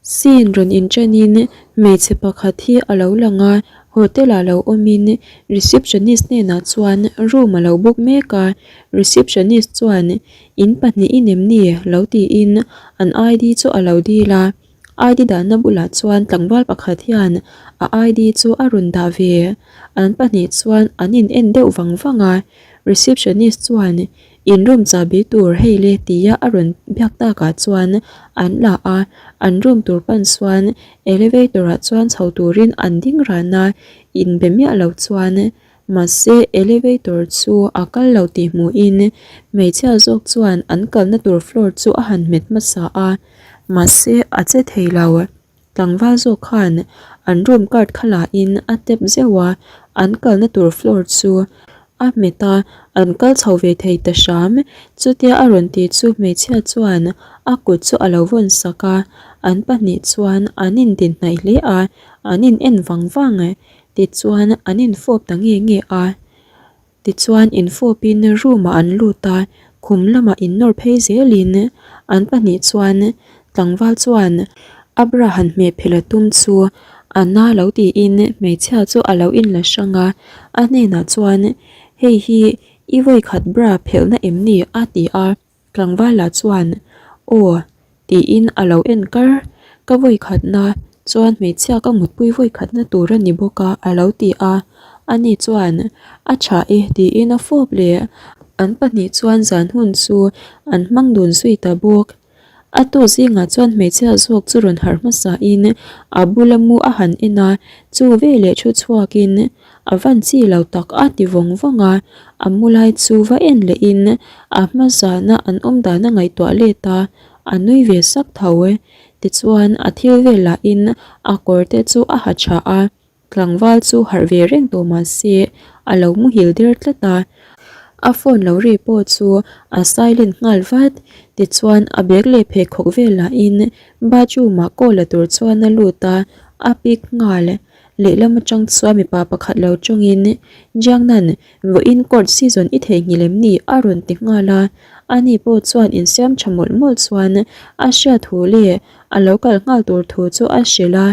Scene rawn inṭanin hmeichhe pakhat hi a lo lang a, hotel ah lo awmin receptionist hnenah chuan room a lo book mek a, receptionist chuan in pahnihin em ni lo tiin an ID chu a lo dil a, ID dahna bulah chuan tlangval pakhat hian a ID chu a rawn dah ve, an pahnih chuan an in en deuh vang vang a, receptionist chuan In room chahbi tur hei le tia a rawn biak takah chuan an la a, an room tur pan chuan elevator ah chuan chho turin an ding ran a, inbe miah lo chuan mahse elevator chu a kal lo tih hmuhin hmeichhia zawk chuan an kalna tur floor chu a han hmet hmasa a, mahse a che thei lo. Tlangval zawk khan an room card kha la in a tap zeuh a, an kalna tur floor chu a hmet a, an kal chho ve thei ta hram. Chutia a rawn ti chu hmeichhia chuan a kut chu a lo vawn sak a, an pahnih chuan an indin hnaih hle a, an in en vang vang tichuan an infawp ta nge nge a. Tichuan infawpin room ah an lut a, khum lamah innawr phei zelin an pahnih chuan tlangval chuan a bra han hmeh phelh a tum chu a na lo tiin hmeichhia chu a lo inla hrang a, a hnenah chuan hei hi i vawikhat bra phelhna em ni a ti a. Tlangvala chuan, Aw, tiin a lo en kar. Ka vawikhatna chuan hmeichhia ka mutpui vawikhatna tur a ni bawk a, a lo ti a. Ani chuan, A tha e, tiin a fawp leh. An pahnih chuan zan hun chu an hmang dun zui ta bawk. A tu zingah chuan hmeichhia zawk chu rawn harh hmasain a bula mu a han en a, chu veleh thu chhuakin A van chi lo tak a ti vawng vawng a, a mu lai chu va en leh in a hma zana an awm dan a ngaihtuah let a, a nui ve sak tho e. Tichuan a thil vel lah in a kawr te chu a ha tha a, tlangval chu harh ve reng tawh mah se a lo muhil der tlat a, a phone lo ri pawh chu a silent nghal vat. Tichuan a bag leh pheikhawk vel lah in bathroom ah call la tur chuan a lut a, a pick nghal. Lehlam atang chuan mipa pakhat lo tawngin, Jiangnan, vawiin court season i theihnghilh em ni? a rawn ti nghal a. Ani pawh chuan insiam tha mawlh mawlh chuan a hriat thu leh a lo kal nghal tur thu chu a hrilh a.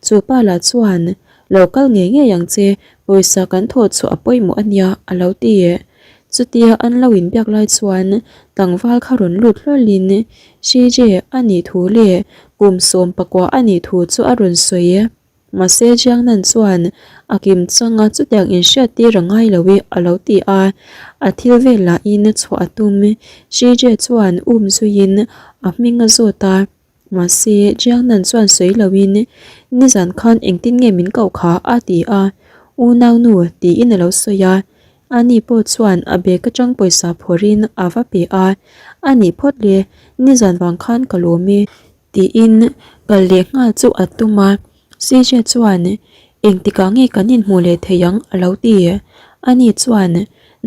Chu pa lah chuan, Lo kal ngei ngei ang che, pawisa kan thawh chhuah a pawimawh a nia, a lo ti. Chutia an lo inbiak lai chuan tlangval kha rawn lut hlawlin Shije a nih thu leh kum 14 a nih thu chu a rawn sawi. Mahse Jiangnan chuan a kim changa chutiang inhriat tir a ngai lo i a lo ti a, a thil vel lahin chhuah a tum. Shijie chuan um zuiin a hming a zawt a, mahse Jiangnan chuan sawi loin nizan khan engtin nge min koh kha a ti a, unaunu tiin a lo sawi a, ani pawh chuan a bag atang pawisa phawrhin a va pe a, a nih phawt le, nizan vang khan ka lawm i. Tiin kal leh nghal chu a tum a, CJ chuan engtikah nge kan inhmuh leh thei ang a lo ti. Ani chuan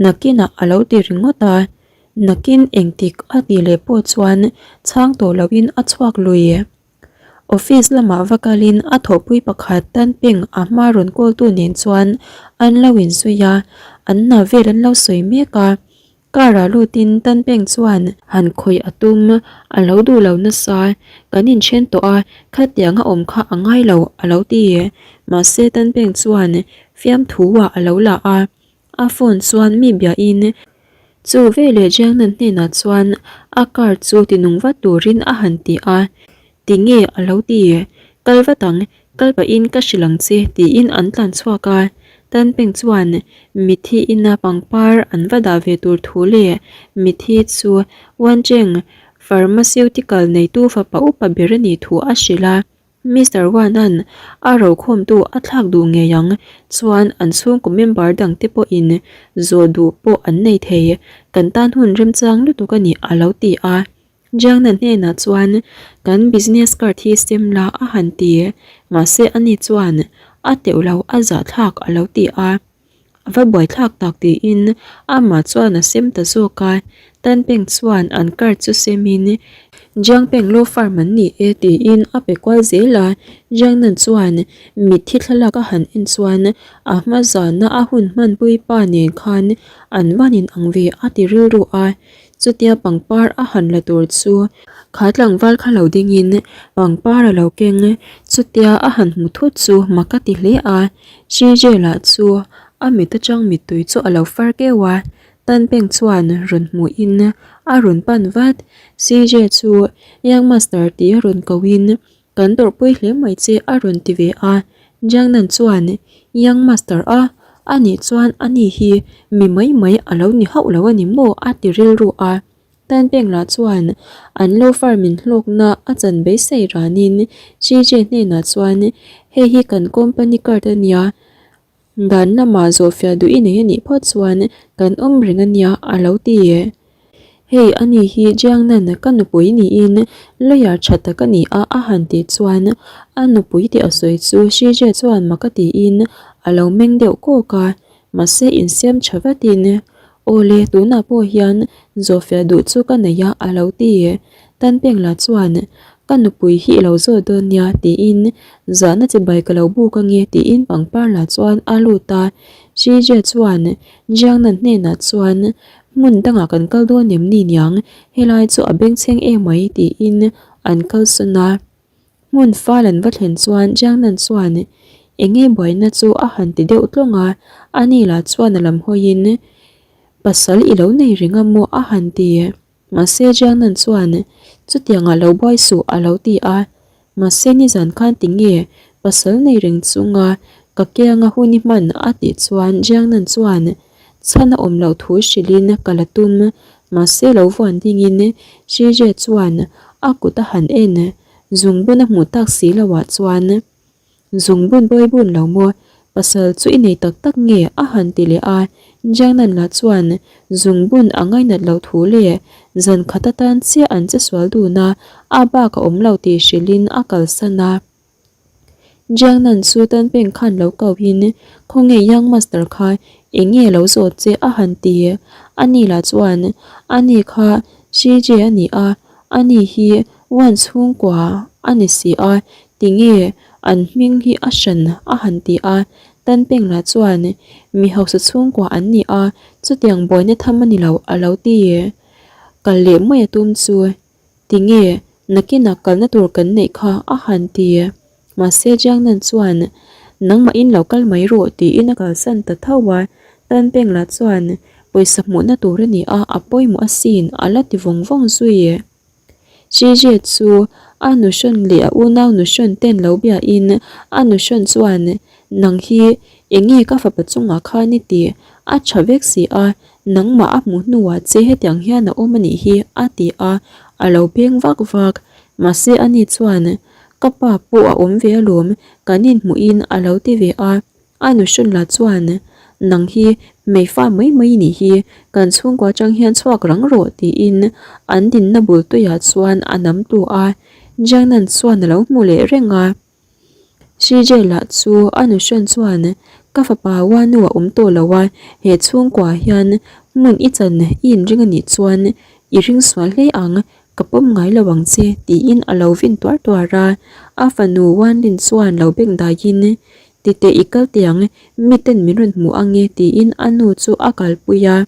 nakinah a lo ti ringawt a, nakin engtik a tih leh pawh chuan chhang tawh loin a chhuak lui. Office lamah va kalin a thawhpui pakhat Tanpeng a hma rawn kawltu nen chuan an lo inzui a, an hna vel an lo sawi mek a. Car ah lutin Tanpeng chuan han khawih a tum, a lo duh lo nasa, kan inthen tawh a, khatiang a awm kha a ngai lo a lo ti. Mahse Tanpeng chuan fiamthu ah a lo la a, a phone chuan mi biahin chu veleh Jiangnan hnenah chuan a car chu tinung vat turin a han ti a, Tinge a lo ti? Kal vat ang, kal pahin ka hrilh ang che tiin an tlan chhuak a. Tanpeng chuan mithi ina pangpar an va dah ve tur thu leh mithi chu Wancheng Pharmaceutical neitu fapa upa ber a nih thu a hrilh a. Mister Wan-a'n a rokhawmtu a thlak duh ngei ang chuan an chhungkaw member dangte pawhin zawh duh pawh an nei thei. Kan tan hun remchang lutuk a ni a lo ti a. Jiangnan hnenah chuan kan business card hi sem la a han ti, mahse ani chuan a teuh lo a zahthlak a lo ti a, a va buaithlak tak tiin amah chuan a sem ta zawk a, Tanpeng chuan an card chu semin Jiangpeng law firm an ni e tiin a pe kual zel a, Jiangnan chuan mitthi thlalak a han en chuan a hma zana a hun hmanpui pa nen khan an van in ang ve a ti rilru a. Chutia pangpar a han la tur chu kha tlangval kha lo dingin pangpar a lo keng. Chutia a han hmu thut chu mak a ti hle a, Shije lah chu a mit atang mittui chu a lo far keuh a, Tanpeng chuan rawn hmuhin a rawn pan vat. Shije chu Young Master tia rawn kohin Kan tawrhpui hle mai che a rawn ti ve a, Jiangnan chuan Young Master a a nih chuan ani hi mi mai mai a lo ni hauh lo a ni maw a ti rilru a. Tanpeng lah chuan an lo farm in hlawkna a chan beisei ranin Shije hnenah chuan hei hi kan company card a nia, Dan lamah zawhfiah duh i nei a nih phawt chuan kan awm reng a nia a lo ti. Hei a ni hi Jiangnan ka nupui niin lawyer tha tak a ni a a han tih chuan a nupui tih a sawi chu Shije chuan mak a tiin a lo meng deuh kawk a, mahse insiam tha vatin Awle tunah pawh hian zawhfiah duh chu ka nei a a lo ti. Tanpeng lah chuan Ka nupui hi i lo zawt dawn nia tiin zahna chibai ka lo buk ange tiin pangpar lah chuan a lut a. Shije chuan Jiangnan hnenah chuan hmun dangah kan kal dawn em ni niang helai chu a bengchheng emai tiin an kalsawn a. Hmun fal an va thlen chuan Jiangnan chuan eng nge buaina chu a han ti deuh tlawng a, ani lah chuan a lam hawiin pasal i lo nei reng a maw a han ti. Mahse Jiangnan chuan chutiangah lo buai suh a lo ti a, mahse nizan khan tinge pasal nei reng chunga ka kianga hun i hman a tih chuan Jiangnan chuan chhan a awm loh thu hrilhin ka la tum mahse lo vuan dingin Shije chuan a kut a han en zungbun a hmuh tak si loah chuan Zungbun bawi bun lo maw? Pasal chu i nei tak tak nge? a han ti leh a, Jiangnan lah chuan zungbun a ngainat loh thu leh zan khat atan chiah an che sual dun a, a bak a awm lo tih hrilhin a kalsan a. Jiangnan chu Tanpeng khan lo kauhin Khawnge Young Master kha eng nge lo zawt che? a han ti. Ani lah chuan Ani kha Shije a ni a, ani hi Wan chhungkua a ni si a, tinge an hming hi a hran a han ti a, Tanpeng lah chuan mi hausa chhungkua an ni a, chutiang buaina tham a ni lo a lo ti. Kal leh mai a tum chu tinge nakinah kalna tur kan neih kha a han ti. Mahse Jiangnan chuan nangmahin lo kal mai rawh tiin a kalsan ta tho a, Tanpeng lah chuan pawisa hmuhna tur a ni a, a pawimawh asin a la ti vawng vawng zui. Shijie chu a nuhrawn leh a unau nuhrawn ten lo biain a nuhrawn chuan nang hi eng nge ka fapa chungah khan i ti? A tha vek si a, nangmah a hmuh hnuah che hetiang hian a awm a nih hi a ti a, a lo beng vak vak. Mahse ani chuan ka pa pawh a awm ve alawm, kan inhmuhin a lo ti ve a. A nuhrawn lah chuan, Nang hi hmeifa mai mai i nih hi, kan chhungkua atang hian chhuak rang rawh tiin an dinna bul tuiah chuan a nam tu a, Jiangnan chuan a lo hmu leh reng a. Shije lah chu a nuhrawn chuan, Ka fapa Wanu a awm tawh lo a, he chhungkua hian hmun i chan i inring a nih chuan i ring sual hle ang, ka pawm ngai lo ang che tiin a lo vin tuar tuar a. A fanu Wanlin chuan lo beng daiin, Titeh i kal teh ang, miten min rawn hmu ang e tiin a nu chu a kalpui a.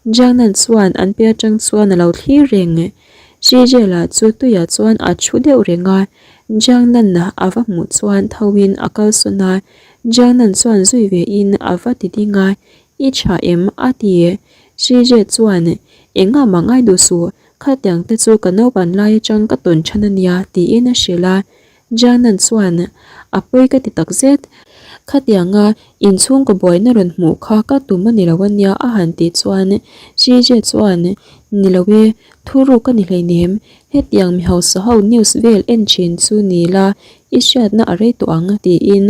Jiangnan chuan an pe atang chuan a lo thlir reng. Shijela chu tuiah chuan a thu deuh reng a, Jiangnan a va hmuh chuan thoin a kalsawn a, Jiangnan chuan zui ve in a va ti ding a, I tha em? a ti. Shije chuan, Engah mah ngai duh suh, khatiang te chu ka naupan lai atang ka tawn than a nia tiin a hrilh a. Jiangnan chuan, A pawi ka ti tak zet. Khatianga inchhungkaw buaina rawn hmuh kha ka tum a ni lo a nia a han tih chuan Shije chuan, Ni lo e, thuruk ka ni hleinem. Hetiang mi hausa ho news vel en thin chu ni la, i hriatna a rei tawh ang tiin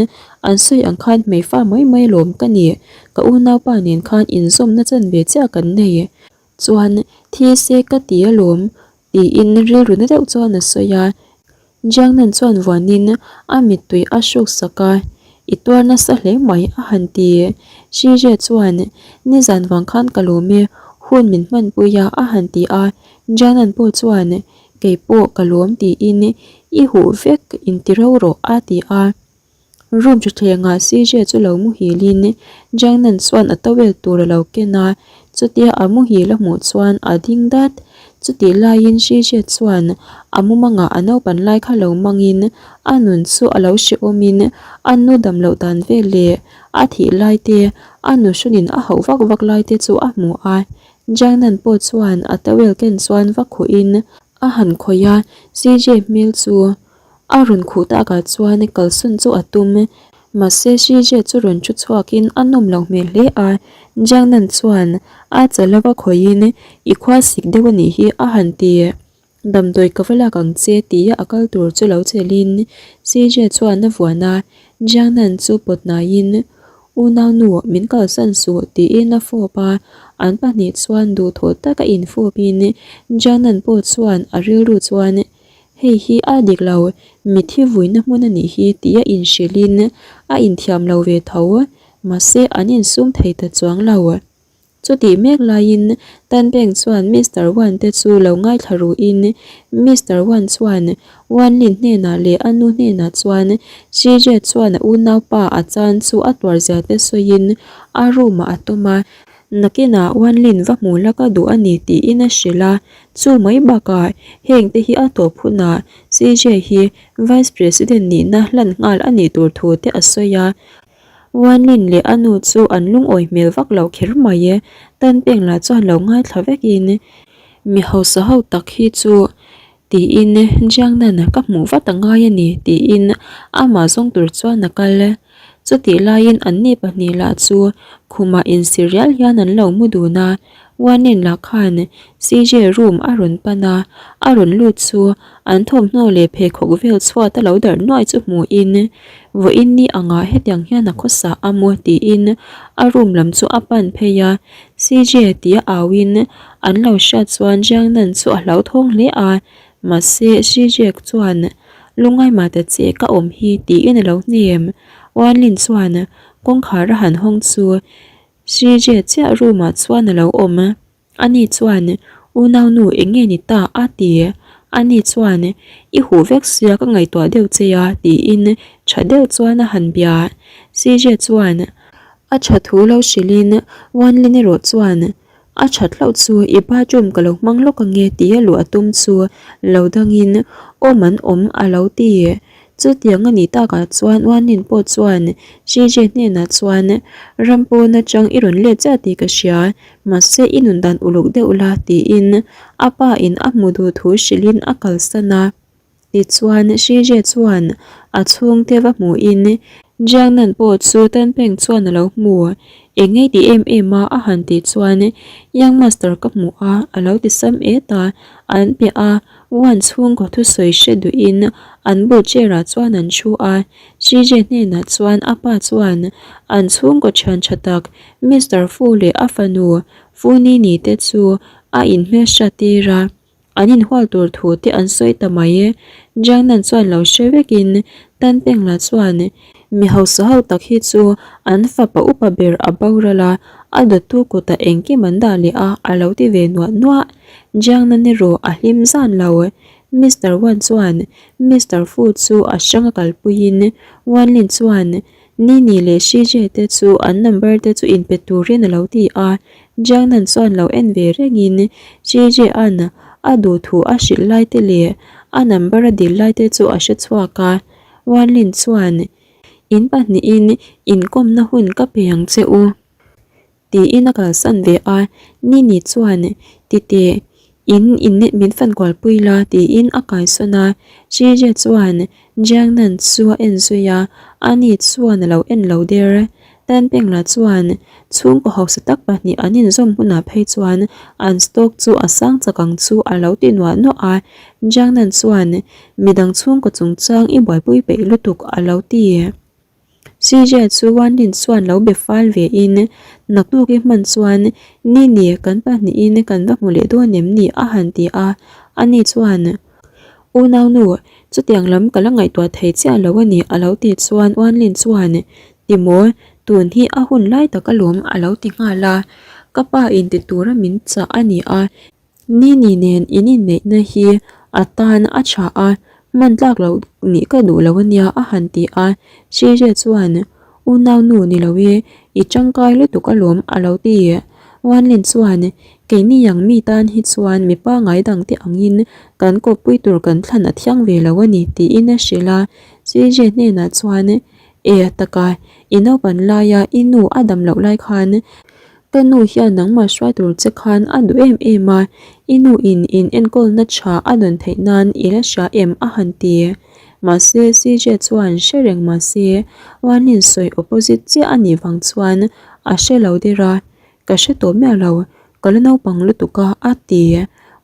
an sawi ang khan hmeifa mai mai lawm ka ni. Ka unaupa nen khan inzawmna chanve chiah kan nei. Chuan thi se ka ti alawm tiin rilru na deuh chuan a sawi a. Jiangnan chuan vuanin a mittui a hruk sak a, I tuar nasa hle mai a han ti. Shije chuan, Nizan vang khan ka lawm e, hun min hmanpui a a han ti a. Jiangnan pawh chuan, Kei pawh ka lawm tiin i huh vek inti ro rawh a ti a. Room thutthlengah CJ chu lo muhilin Jiangnan chuan a towel tur a lo ken a. Chutia a muhil a hmuh chuan a ding dat. Chutih laiin Shije chuan a mumangah a naupan lai kha lo mangin a nun chu a lo hrehawmin a nu dam loh dan vel leh a thih lai te, a nu hrunin a hauh vak vak lai te chu a hmu a. Jiangnan pawh chuan a towel ken chuan va khuhin a han khawih a, Shije hmel chu A rawn khuh takah chuan kalsawn chu a tum. Mahse Shije chu rawn thu chhuakin a nawm loh hmel hle a. Jiangnan chuan a chal a va khawihin i khua sik deuh a nih hi a han ti. Damdawi ka va lak ang che tia a kal tur chu lo chelhin Shije chuan a vuan a. Jiangnan chu pawt hnaiin Unaunu min kalsan suh tiin a fawp a. An pahnih chuan duhthawh taka infawpin Jiangnan pawh chuan a rilru chuan Hei hi a dik lo, mitthi vuina hmun a nih hi tia inhrilhin a inthiam lo ve tho, mahse an insum thei ta chuang lo. Chutih mek laiin Tan Beng chuan Mister Wan te chu lo ngaithla ruhin Mister Wan chuan Wan Lin hnenah leh a nu hnenah chuan CJ chuan a unaupa a chan chu a tuar zia te sawiin a room ah a tawm a, nakinah Wan Lin va hmu la ka duh a ni tiin a hrilh a. Chu mai bakah heng te hi a tawp hunah CJ hi Vice President nihna hlan nghal a nih tur thu te a sawi a. Wanlin leh a nu chu an lungawi hmel vak lo kher mai e. Tan peng lah chuan lo ngaithla vekin mi hausa ho tak hi chu tiin Jiangnan ka hmuh vat a ngai a ni tiin amah zawng tur chuan a kal. Chutih laiin anni pahnih lah chu khumah insir rial hian an lo mu dun a. Warning lah khan CJ room a rawn pan a, a rawn lut chu an thawmhnaw leh pheikhawk vel chhuat a lo darh nuai chu hmuhin vawiin ni angah hetiang hian a khawsa a maw tiin a room lam chu a pan phei a, CJ tia auin an lo hriat chuan Jiangnan chu a hlauthawng hle a, mahse CJ chuan lungngai mah ta che ka awm hi tiin a lo hnem. Warning chuan kawngkhar a han hawng chu CJ chiah room ah chuan a lo awm. Ani chuan, Unaunu eng nge ni ta? a ti. Ani chuan, I huh vek sia ka ngaihtuah deuh che a, tiin tha deuh chuan a han bia. CJ chuan a tha thu lo hrilhin Wanlin erawh chuan, A that hlauh chu i bathroom ka lo hmang lawk ange tia luh a tum chu lo dangin awm an awm a lo ti. Chutiang a nih takah chuan Wanlin pawh chuan CJ hnenah chuan ram pawn atang i rawn let chiah tih ka hria, mahse i nun dan uluk deuh la tiin a pa in a hmu duh thu hrilhin a kalsan a. Tichuan CJ chuan a chhungte va hmuhin Jiangnan pawh chu Tanpeng chuan a lo hmu. Eng ngei ti em em a a han tih chuan Young Master ka hmu a a lo ti sam et a, an piah a. Wan chhungkaw thusawi hre duhin an bul chair ah chuan an thu a, CJ hnenah chuan a pa chuan an chhungkaw thian tha tak Mister Fu leh a fanu Fu Nini te chu a inhmelhriat tir a, an inhual tur thu te an sawi ta mai e. Jiangnan chuan lo hre vekin Tan Pengla chuan mi hausa ho tak hi chu an fapa upa ber a boral a, a dawttu kutah engkim an dah leh a a lo ti ve nuah nuah. Jiangnan erawh a hlim zan lo. Mister Wan chuan Mister Fu chu a hrang a kalpuiin Wan Lin chuan Nini leh Shi Jie te chu an number te chu inpe turin a lo ti a. Jiangnan chuan lo en ve rengin Shi Jie an a duh thu a hrilh lai te leh a number a dil lai te chu a hre chhuak a. Wan Lin chuan In pahnihin inkawmna hun ka pe ang che u. Tiin a kalsan ve a, Nini chuan Titeh, in in min fan kual pui la tiin a kaisawn a, Shije chuan Jiangnan chu a en zui a, ani chuan a lo en lo der. Tanpengla chuan chhungkaw hausa tak pahnih an inzawm hunah phei chuan an stock chu a sang chak ang chu a lo ti nuah nuah a, Jiangnan chuan midang chhungkaw chungchang i buaipui peih lutuk a lo ti. CJ chu Wanlin chuan lo be fal ve in, Naktuk i hman chuan Nini kan pahnihin kan va hmu leh dawn em ni? a han ti a. Ani chuan, Unaunu, chutiang lam ka la ngaihtuah thei chiah lo a ni a lo ti chuan Wanlin chuan, Timaw, tun hi a hun lai tak alawm a lo ti nghal a. Ka pa in ti tura min chah a ni a. Nini nen in inneihna hi a tan a tha a, hman tlak loh nih ka duh lo ania a han ti a. Shije chuan, Unau nu ni lo e, i tangkai lutuk alawm a lo ti. Wanlin chuan, Keini ang mi tan hi chuan mi pangngai dangte angin kan kawppui tur kan thlan a thiang ve lo a ni, tiin a hrilh a. CJ hnenah chuan, E taka, i naupan laia i nu a dam loh lai khan Ka nu hian nangmah hruai tur che khan a duh em em a, i nu in in enkawlna tha a dawn theih nan i la hria em a han ti. Mahse CJ chuan hre reng mahse Warning sawi opposite chiah a nih vang chuan a hre lo der a, ka hre tawh miah lo, ka la naupang lutuk a a ti.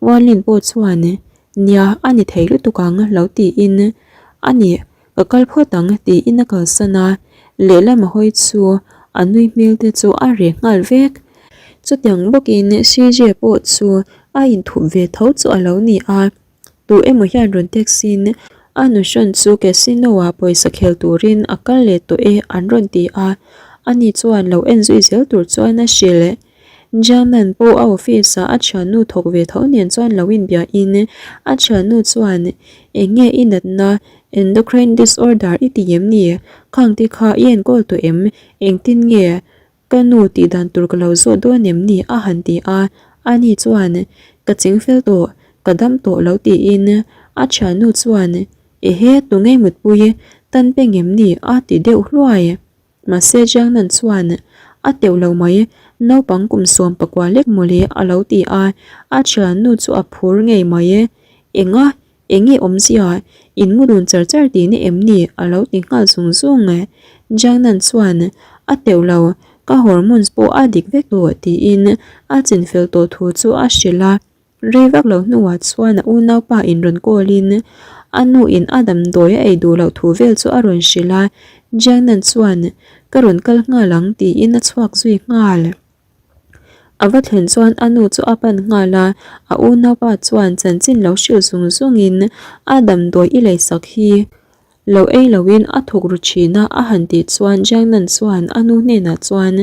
Warning pawh chuan nia a ni thei lutuk ang lo tiin a nih Ka kal phawt ang tiin a kalsan a, lehlam a hawi chu a nui hmel te chu a reh nghal vek. Chutiang bawkin CJ pawh chu a inthup ve tho chu a lo ni a, tu emaw hian rawn text in a nuhrawn chu casino ah pawisa khel turin a kal leh tawh e an rawn ti a, ani chuan lo en zui zel tur chuan a hrilh. German pawh a office ah a thiannu thawk ve tho nen chuan lo inbia in a thiannu chuan eng nge i natna endocrine disorder i ti em ni? Khang te kha i enkawl tawh em? Engtin nge ka nu tih dan tur ka lo zawt dawn em ni? a han ti a, ani chuan ka ching fel tawh ka dam tawh lo tiin a thiannu chuan ehe tunge mutpui tan peng em ni? a ti deuh hluai. Mahse Jiangnan chuan, A teuh lo mai, naupang kum 19 lek mawle a lo ti a, a thiannu chu a phur ngei mai. Enga, enge awmzia, in mu dun char char tihna em ni? a lo ti nghal zung zung. Jiangnan chuan, A teuh lo, ka hormones pawh a dik vek tawh tiin a chinfel tawh thu chu a hrilh a. Rei vak lo hnuah chuan a unaupa in rawn call in a nu in a damdawi a ei duh loh thu vel chu a rawn hrilh a, Jiangnan chuan ka rawn kal nghal ang tiin a chhuak zui nghal. A va thlen chuan a nu chu a pan nghal a, a unaupa chuan chanchin lo hrilh zung zung in a damdawi i leisak hi Lo ei loin a thawk ru thin a, a han tih chuan Jiangnan chuan a nu hnenah chuan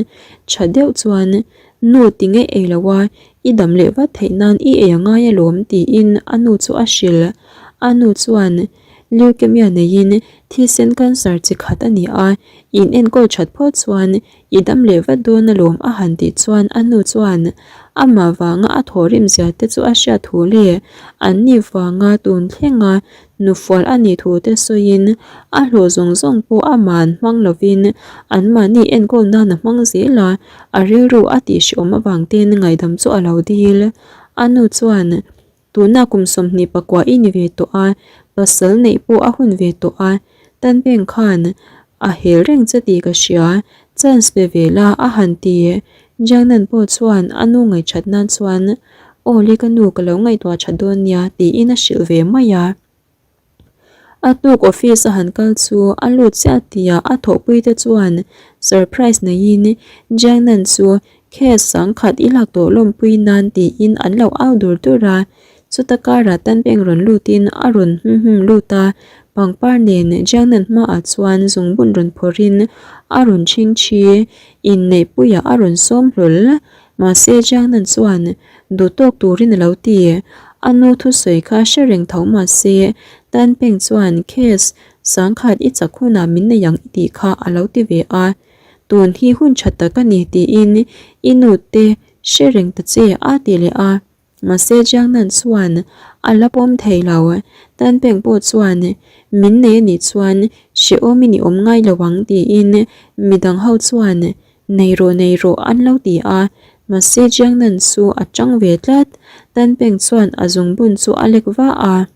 tha deuh chuan, Nu ti ngei ei lo a, i dam leh vat theih nan i ei a ngai alawm tiin a nu chu a hrilh. A nu chuan, Leukemia neiin thisen cancer chi khat a ni a, in enkawl that phawt chuan I dam leh vat dawn alawm a han tih chuan a nu chuan amah vanga a thawhrim zia te chu a hriat thu leh an ni vanga tun thlenga nufual a nih thu te sawiin a hlawh zawng zawng pawh amah an hmang lovin anmahni enkawl nan a hmang zel a, a rilru a tihhrehawm avang ten ngaihdam chu a lo dil. A nu chuan Tuna kum 29 i ni ve tawh a, pasal neih pawh a hun ve tawh a, Tanpeng khan a hel reng che tih ka hria, chance pe ve la a han ti. Jiangnan pawh chuan a nu ngaihṭhat nan chuan, Aw le ka nu ka lo ngaihtuah ṭha dawn nia tiin a hrilh ve mai a. A tuk office a han kal chu a lut chiah tihah a thawhpui te chuan surprise neiin Jiangnan chu case sangkhat i lak tawh lawmpui nan tiin an lo au dur dur a. Chuta karah Tanpeng rawn lutin a rawn hum hum lut a, pangpar nen Jiangnan hmaah chuan zungbun rawn phawrhin a rawn chhing thi, inneihpuiah a rawn sawm hlawl. Mahse Jiangnan chuan duh tawk turin a lo ti. A nu thusawi kha hre reng tho mahse Tanpeng chuan case sangkhat i chak hunah min nei ang i tih kha a lo ti ve a. Tun hi hun tha tak a ni tiin i nu te hre reng ta che a ti leh a. Mahse Jiangnan chuan a la pawm thei lo. Tanpeng pawh chuan min nei a nih chuan hrehawmin i awm ngai lo ang tiin midang ho chuan Nei rawh nei rawh an lo ti a, mahse Jiangnan chu a tang ve tlat. Tanpeng chuan a zungbun chu a lek va a.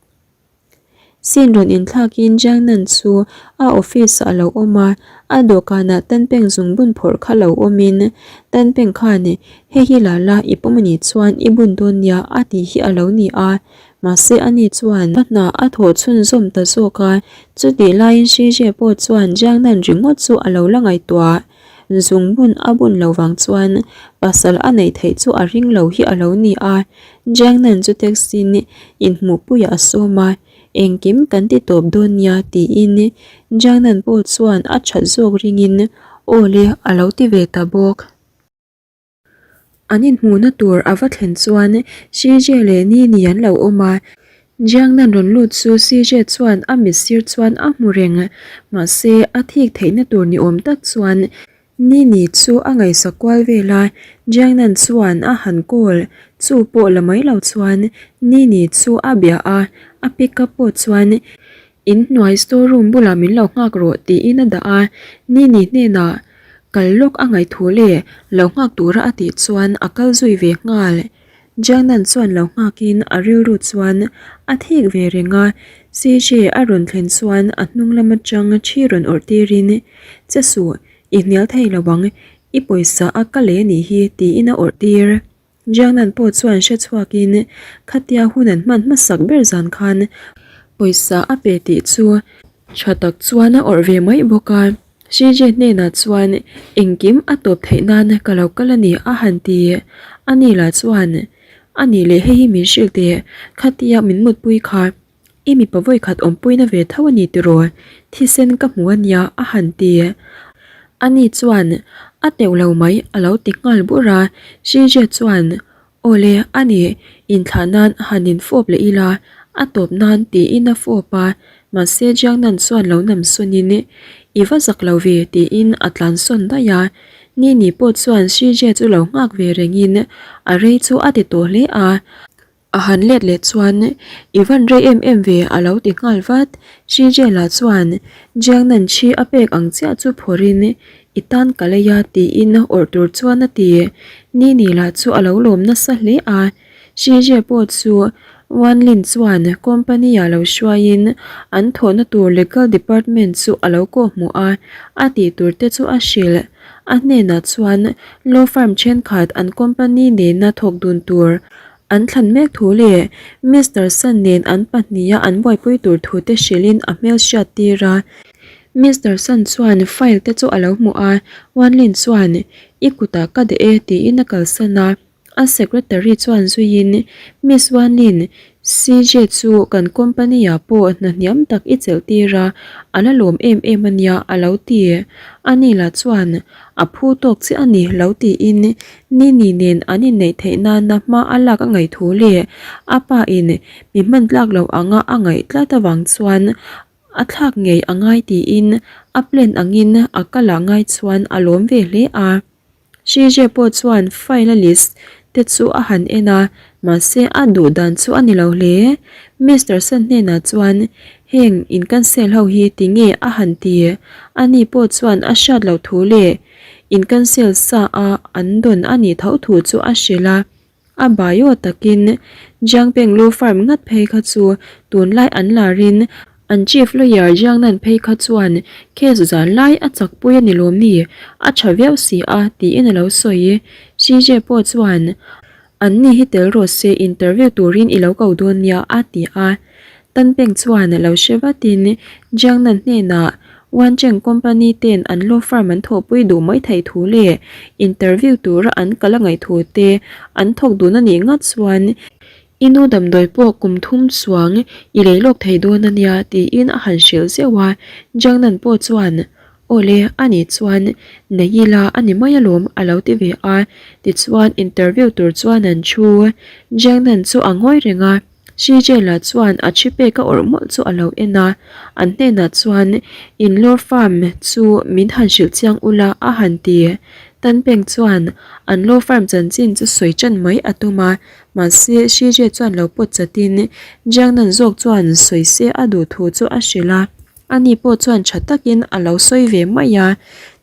Sin rawn inthlakin Jiangnan chu a office ah a lo awm a, a dawhkanah Tanpeng zungbun phawrh kha lo awmin Tanpeng khan hei hi la la i pawm anih chuan i bun dawn nia a tih hi a lo ni a, mahse ani chuan a hna a thawh chhunzawm ta zawk a, chutih laiin Shijie pawh chuan Jiangnan ringawt chu a lo la ngaihtuah. Zungbun a bun lo vang chuan pasal a neih theih chu a ring lo hi a lo ni a, Jiangnan chu taxi in inhmuhpuiah a sawm a, engkim kan ti tawp dawn nia tiin Jiangnan pawh chuan a that zawk ringin aw le a lo ti ve ta bawk. An inhmuhna tur a va thlen chuan CJ leh Nini an lo awm a, Jiangnan rawn lut chu CJ chuan a mit sir chuan a hmu reng. Mahse, a thik theihna tur ni awm tak chuan Nini chu a ngaihsak kual vel a, Jiangnan chuan a han call chu pawh la mai lo chuan Nini chu a bia a, a pick up pawh chuan inhnuai store room bulah min lo nghak rawh tiin a dah a, Nini hnenah kal lawk a ngaih thu leh lo nghak tura a tih chuan a kal zui ve nghal. Jiangnan chuan lo nghakin a rilru chuan a thik ve reng a, CJ a rawn thlen chuan a hnung lam atang thi rawn awrh tirin, Che suh, i hnial thei lo ang, i pawisa a ka leh nih hi tiin a awrh tir. Jiangnan pawh chuan hre chhuakin khatia hun an hman hmasak ber zan khan pawisa a pe tih chu tha tak chuan a awrh ve mai bawk a. CJ hnenah chuan engkim a tawp theih nan ka lo kal a ni a han ti. Ani lah chuan, A nih leh hei hi min hrilh teh, khatia min mutpui kha i mipa vawikhat awmpuina ve tho a ni tiraw, thisen ka hmu a nia a han ti. Ani chuan, A teuh lo mai a lo ti nghal bur a. CJ chuan, Awle, a ni, inthlah nan han infawp leh ila, a tawp nan tiin a fawp a, mahse Jiangnan chuan lo nam sawnin, I va zak lo ve tiin a tlan sawn daih a. Nini pawh chuan Shijie chu lo nghak ve rengin a rei chu a ti tawh hle a. A han let leh chuan, I van rei em em ve a lo ti nghal vat. Shijie lah chuan Jiangnan chi a pek ang chiah chu phawrhin, I tan ka lei a tiin awrh tur chuan a ti. Nini lah chu a lo lawm nasa hle a. Shijie pawh chu Wanlin chuan company ah lo hruaiin an thawhna tur legal department chu a lo kawhhmuh a, a tih tur te chu a hrilh. A hnenah chuan law firm thenkhat an company nena thawk dun tur an thlan mek thu leh Mister Sun nen an pahniha an buaipui tur thu te hrilhin a hmel hriat tir a. Mister Sun chuan file te chu a lo hmuh a, Wanlin chuan, I kutah ka deh e tiin a kalsan a. A secretary chuan zuiin, Miss Wanlin, CJ chu kan company ah pawh hna hniam tak i chelh tir a, a la lawm em em a nia a lo ti. Ani lah chuan, A phu tawk chiah a ni lo tiin Nini nen an inneih theih nana hma a lak a ngaih thu leh a pa in mi hman tlak loh anga a ngaih tlat avang chuan a thlak ngei a ngai tiin a plan angin a kal ah ngai chuan a lawm ve hle a. Shije pawh chuan file a list te chu a han en a, mahse a duh dan chu a ni lo hle. Mister Sun hnenah chuan heng in cancel ho hi tinge a han ti? Ani pawh chuan a hriat loh thu leh in cancel sa a an dawn a nih tho thu chu a hrilh a. A bio takin Jiangpeng Law Firm ngat phei kha chu tunlai an larin an Chief Lawyer Jiangnan phei kha chuan case zan lai a chakpui a ni lawm ni, a tha viau si a tiin a lo sawi. CJ pawh chuan an ni hi tel rawh se interview turin i lo ko dawn nia a ti a. Tanpeng chuan lo hre vatin Jiangnan hnenah Wancheng company ten an law firm an thawhpui duh mai theih thu leh interview tura an kal a ngaih thu te an thawk dun a nih ngat chuan i nu damdawi pawh kum thum chuang i lei lawk thei dawn a nia tiin a han hrilh zeuh a. Jiangnan pawh chuan Aw le, a nih chuan nei ila a ni mai alawm a lo ti ve a. Tichuan interview tur chuan an thu. Jiangnan chu a ngawi reng a. Srijela chuan a thi pek a awrh mawlh chu a lo en a, an hnenah chuan In law firm chu min han hrilh chiang ula a han ti. Tanpeng chuan an law firm chanchin chu sawi tan mai a tum a, mahse Srije chuan lo pawt chatin Jiangnan zawk chuan sawi se a duh thu chu a hrilh a, ani pawh chuan tha takin a lo sawi ve mai a.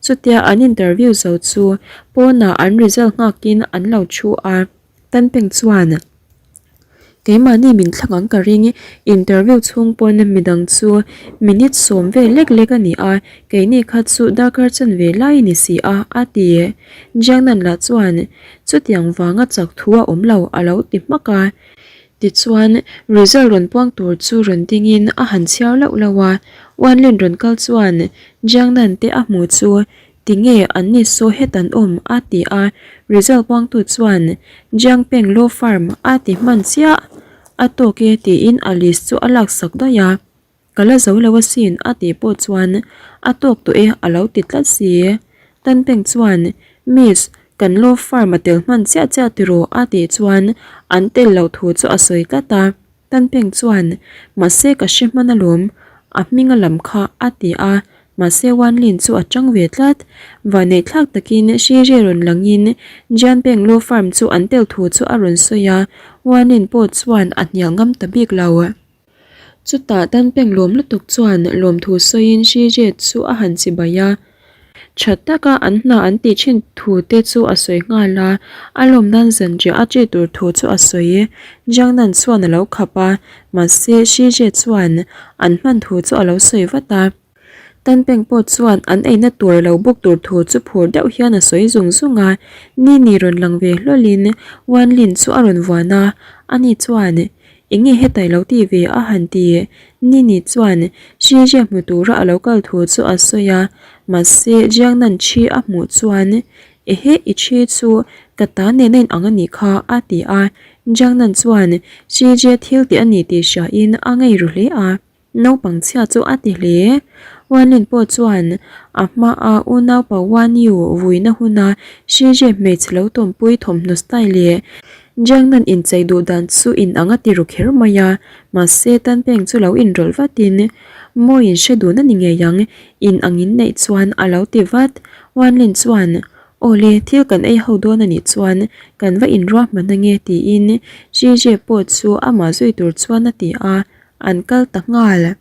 Chutia an interview zo chu pawnah an result nghakin an lo thu a. Tanpeng chuan, Keimahni min thlang ang ka ring, interview chhung pawn midang chu minute sawm vel lek lek a ni a, keini kha chu darkar chanve lai a ni si a, a ti. Jiangnan lah chuan, Chutiang vanga chak thu a awm lo, a lo ti hmak a. Tichuan, result rawn puang tur chu rawn dingin a han chhiar lauh lauh a, Wanlin rawn kal chuan Jiangnan te a hmu chu Tinge an ni saw het an awm? a ti a, result puangtu chuan Jiangpeng Law Firm a ti hman chiah. A tawk e tiin a list chu a laksak daih a, Ka la zo lo asin a tih pawh chuan a tawk tawh e a lo ti tlat si. Tanpeng chuan Miss, kan law firm a tel hman chiah chiah tiraw a tih chuan an tel loh thu chu a sawi tlat a. Tanpeng chuan, Mahse ka hre hman alawm, a hming a lam kha a ti a. Mahse Wan Lin chu a tang ve tlat. Vanneih thlak takin Shi Jie rawn langin Jian Peng Law Firm chu an tel thu chu a rawn sawi a, Wan Lin pawh chuan a hnial ngam ta bik lo. Chutah Tan Peng lawm lutuk chuan lawmthu sawiin Shi Jie chu a han chibai a. Tha taka an hna an tih thin thu te chu a sawi nghal a, a lawm nan zanriah a ṭi tur thu chu a sawi. Jiang Nan chuan a lo khap a, mahse Shi Jie chuan an hman thu chu a lo sawi vat a. Tan Peng pawh chuan an eina tur a lo buk tur thu chu phur deuh hian a sawi zung zung a, ni ni rawn lang ve hlawlin Wan Lin chu a rawn vuan a, ani chuan Eng nge hetai lo ti ve a han ti? Nini chuan Shi Jia hmu tura a lo kal thu chu a sawi a, mahse Jiang Nan Chi a hmuh chuan Ehe i Chi chu ka ta nen a inang a nih kha a ti a, Jiang Nan chuan Shi Jia thil tih a ni tih hriain a ngei ru hle a. Naupang chhia chu a ti hle. Wanlin pawh chuan a hmaa unaupa Wanyu vuina huna Shizhe hmeichhe lo tawmpui thawmhnaw style leh Jiangnan inchei duh dan chu inang a ti ru kher mai a, mahse Tanpeng chu lo inrawlh vatin mawiin hre dun a ni ngei ang, inang in neih chuan a lo ti vat. Wanlin chuan, Awle, thil kan ei ho dawn a nih chuan kan va inruahman ange tiin Shizhe pawh chu amah zui tur chuan a ti a. An kal ta nghal.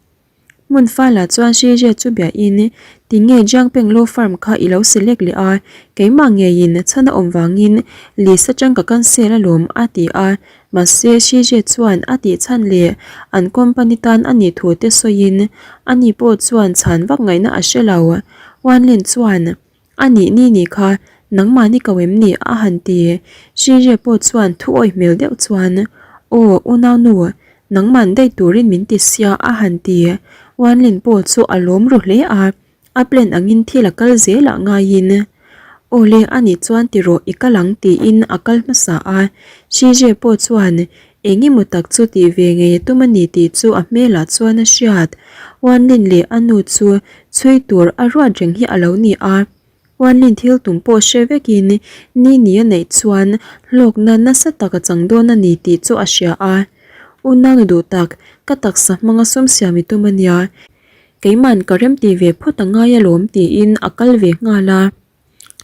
Hmun fala chuan Shizhe chu biahin, Tinge Jiangpeng Law Firm kha i lo select leh a, keimah ngeiin chhan a awm vangin list atang ka cancel alawm a ti a. Mahse Shizhe chuan a tih chhan leh an company tan a nih thu te sawiin ani pawh chuan chhan vak ngaihna a hre lo. Wanlin chuan. A nih ni ni kha nangmahni ko em ni? a han ti. Shizhe pawh chuan thu awih hmel deuh chuan, Aw, unaunu, nangman daih turin min ti sia a han ti. Wanlin pawh chu a lawm ru hle a, a plan angin thil a kal zel ah ngaiin, Aw le, a nih chuan ti rawh i kal ang tiin a kal hmasa a. Shizhe pawh chuan Eng emaw tak chu tih ve ngei a tum a ni tih chu a hmelah chuan a hriat. Wanlin leh a nu chu chhui tur a ruat reng hi a lo ni a. Wanlin thil tum pawh hre vekin ni ni a neih chuan hlawkna nasa tak a chang dawn a ni tih chu a hria a. Unau duh tak, ka taksa hmanga sum siam i tum a nia. Keiman ka remti ve phawt a ngai alawm tiin a kal ve nghal a.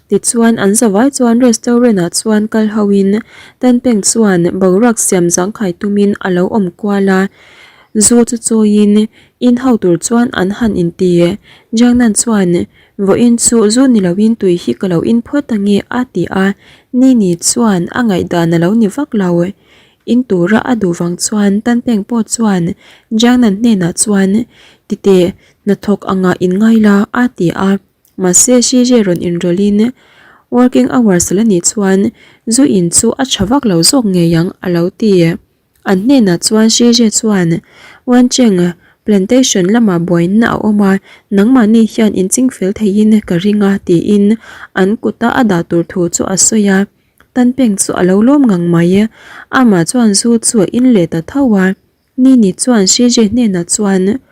Tichuan an zavai chuan restaurant ah chuan kal ho in Tanpeng chuan boruak siam zangkhai tumin a lo awm kual a, zu chu chawiin in ho tur chuan an han inti. Jiangnan chuan vawiin chu zu ni loin tui hi ka lo in phawt ange a ti a, Nini chuan a ngaihdan a lo ni vak lo. In tura a duh vang chuan Tanpeng pawh chuan Jiangnan hnenah chuan titeh hnathawk angah in ngai la a ti a. Mahse Shizhe rawn inrawlhin working hours la nih chuan zu in chu a tha vak lo zawk ngei ang a lo ti. An hnenah chuan Shizhe chuan Wancheng plantation lamah buaina a awm a, nangmahni hian in ching fel theihin ka ring a tiin an kuta a dah tur thu chu a sawi a. Tanpeng chu a lo lawm ngang mai. Amah chuan zu chu a in leh ta tho a. Nini chuan Shiji hnenah chuan,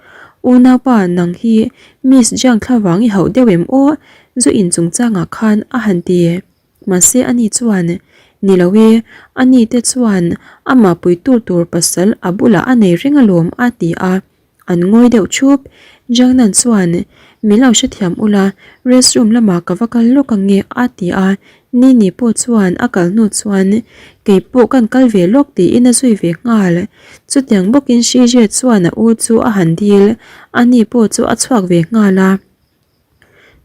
Unaupa, nang hi Miss Jiang thlavang i hauh deuh em aw? Zu in chungchangah khan a han ti. Mahse ani chuan, Ni lo e, ani te chuan amah pui tur tur pasal a bulah a nei reng alawm a ti a. An ngawi deuh thup. Jiang Nan chuan, Min lo hrethiam ula, restroom lamah ka va kal lawk ang nge a ti a. Nini pawh chuan a kal hnu chuan kei pawh kan kal ve lawk tiin a zui ve nghal. Chutiang bawkin Shizhe chuan a u chu a han dil, ani pawh chu a chhuak ve nghal a.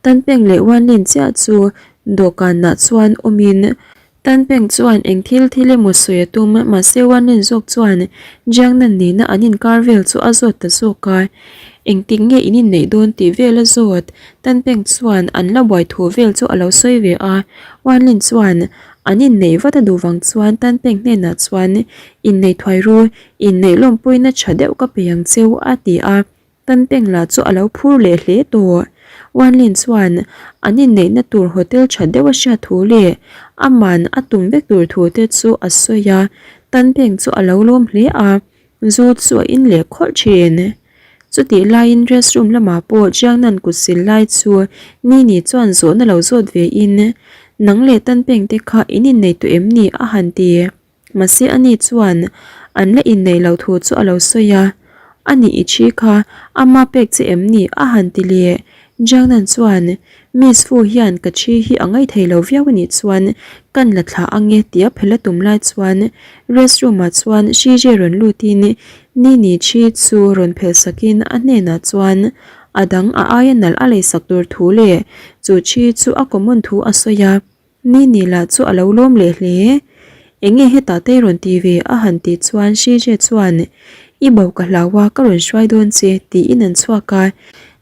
Tanpeng leh Wanlin chiah chu dawhkanah chuan awmin Tanpeng chuan eng thil thil emaw sawi a tum, mahse Wanlin zawk chuan Jiangnan nena an inkar vel chu a zawt ta zawk a. Engtik nge in inneih dawn tih vel a zawt. Tanpeng chuan an la buai thu vel chu a lo sawi ve a. Wanlin chuan an inneih vat a duh vang chuan Tanpeng hnenah chuan inneih thuai ru, inneih lawmpuina tha deuh ka pe ang cheu a ti a. Tanpeng lah chu a lo phur leh hle tawh. Wanlin chuan an inneihna tur hotel tha deuh a hriat thu leh aman a tum vek tur thu te chu a sawi a. Tanpeng chu a lo lawm hle a, zu chu a in leh khawlh thin. Chutih laiin restroom lamah pawh Jiangnan kut sil lai chu Nini chuan zawhna lo zawt ve in, Nang leh Tanpeng te kha in innei tawh em ni? a han ti. Mahse ani chuan an la inneih loh thu chu a lo sawi a, A nih i thi kha ama pek che em ni? a han ti leh. Jiangnan chuan, Miss Fu hian ka thi hi a ngaithei lo viau a nih chuan kan la thlah ang e tia phel a tum lai chuan restroom ah chuan Shijie rawn lutin Nini thi chu rawn phel sakin a hnenah chuan a dang a aia nalh a leisak tur thu leh chu thi chu a common thu a sawi a. Nini lah chu a lo lawm leh hle. Enge hetah te rawn ti ve a han tih chuan Shije chuan I bo ka hlau a ka rawn hruai dawn che tiin an chhuak a.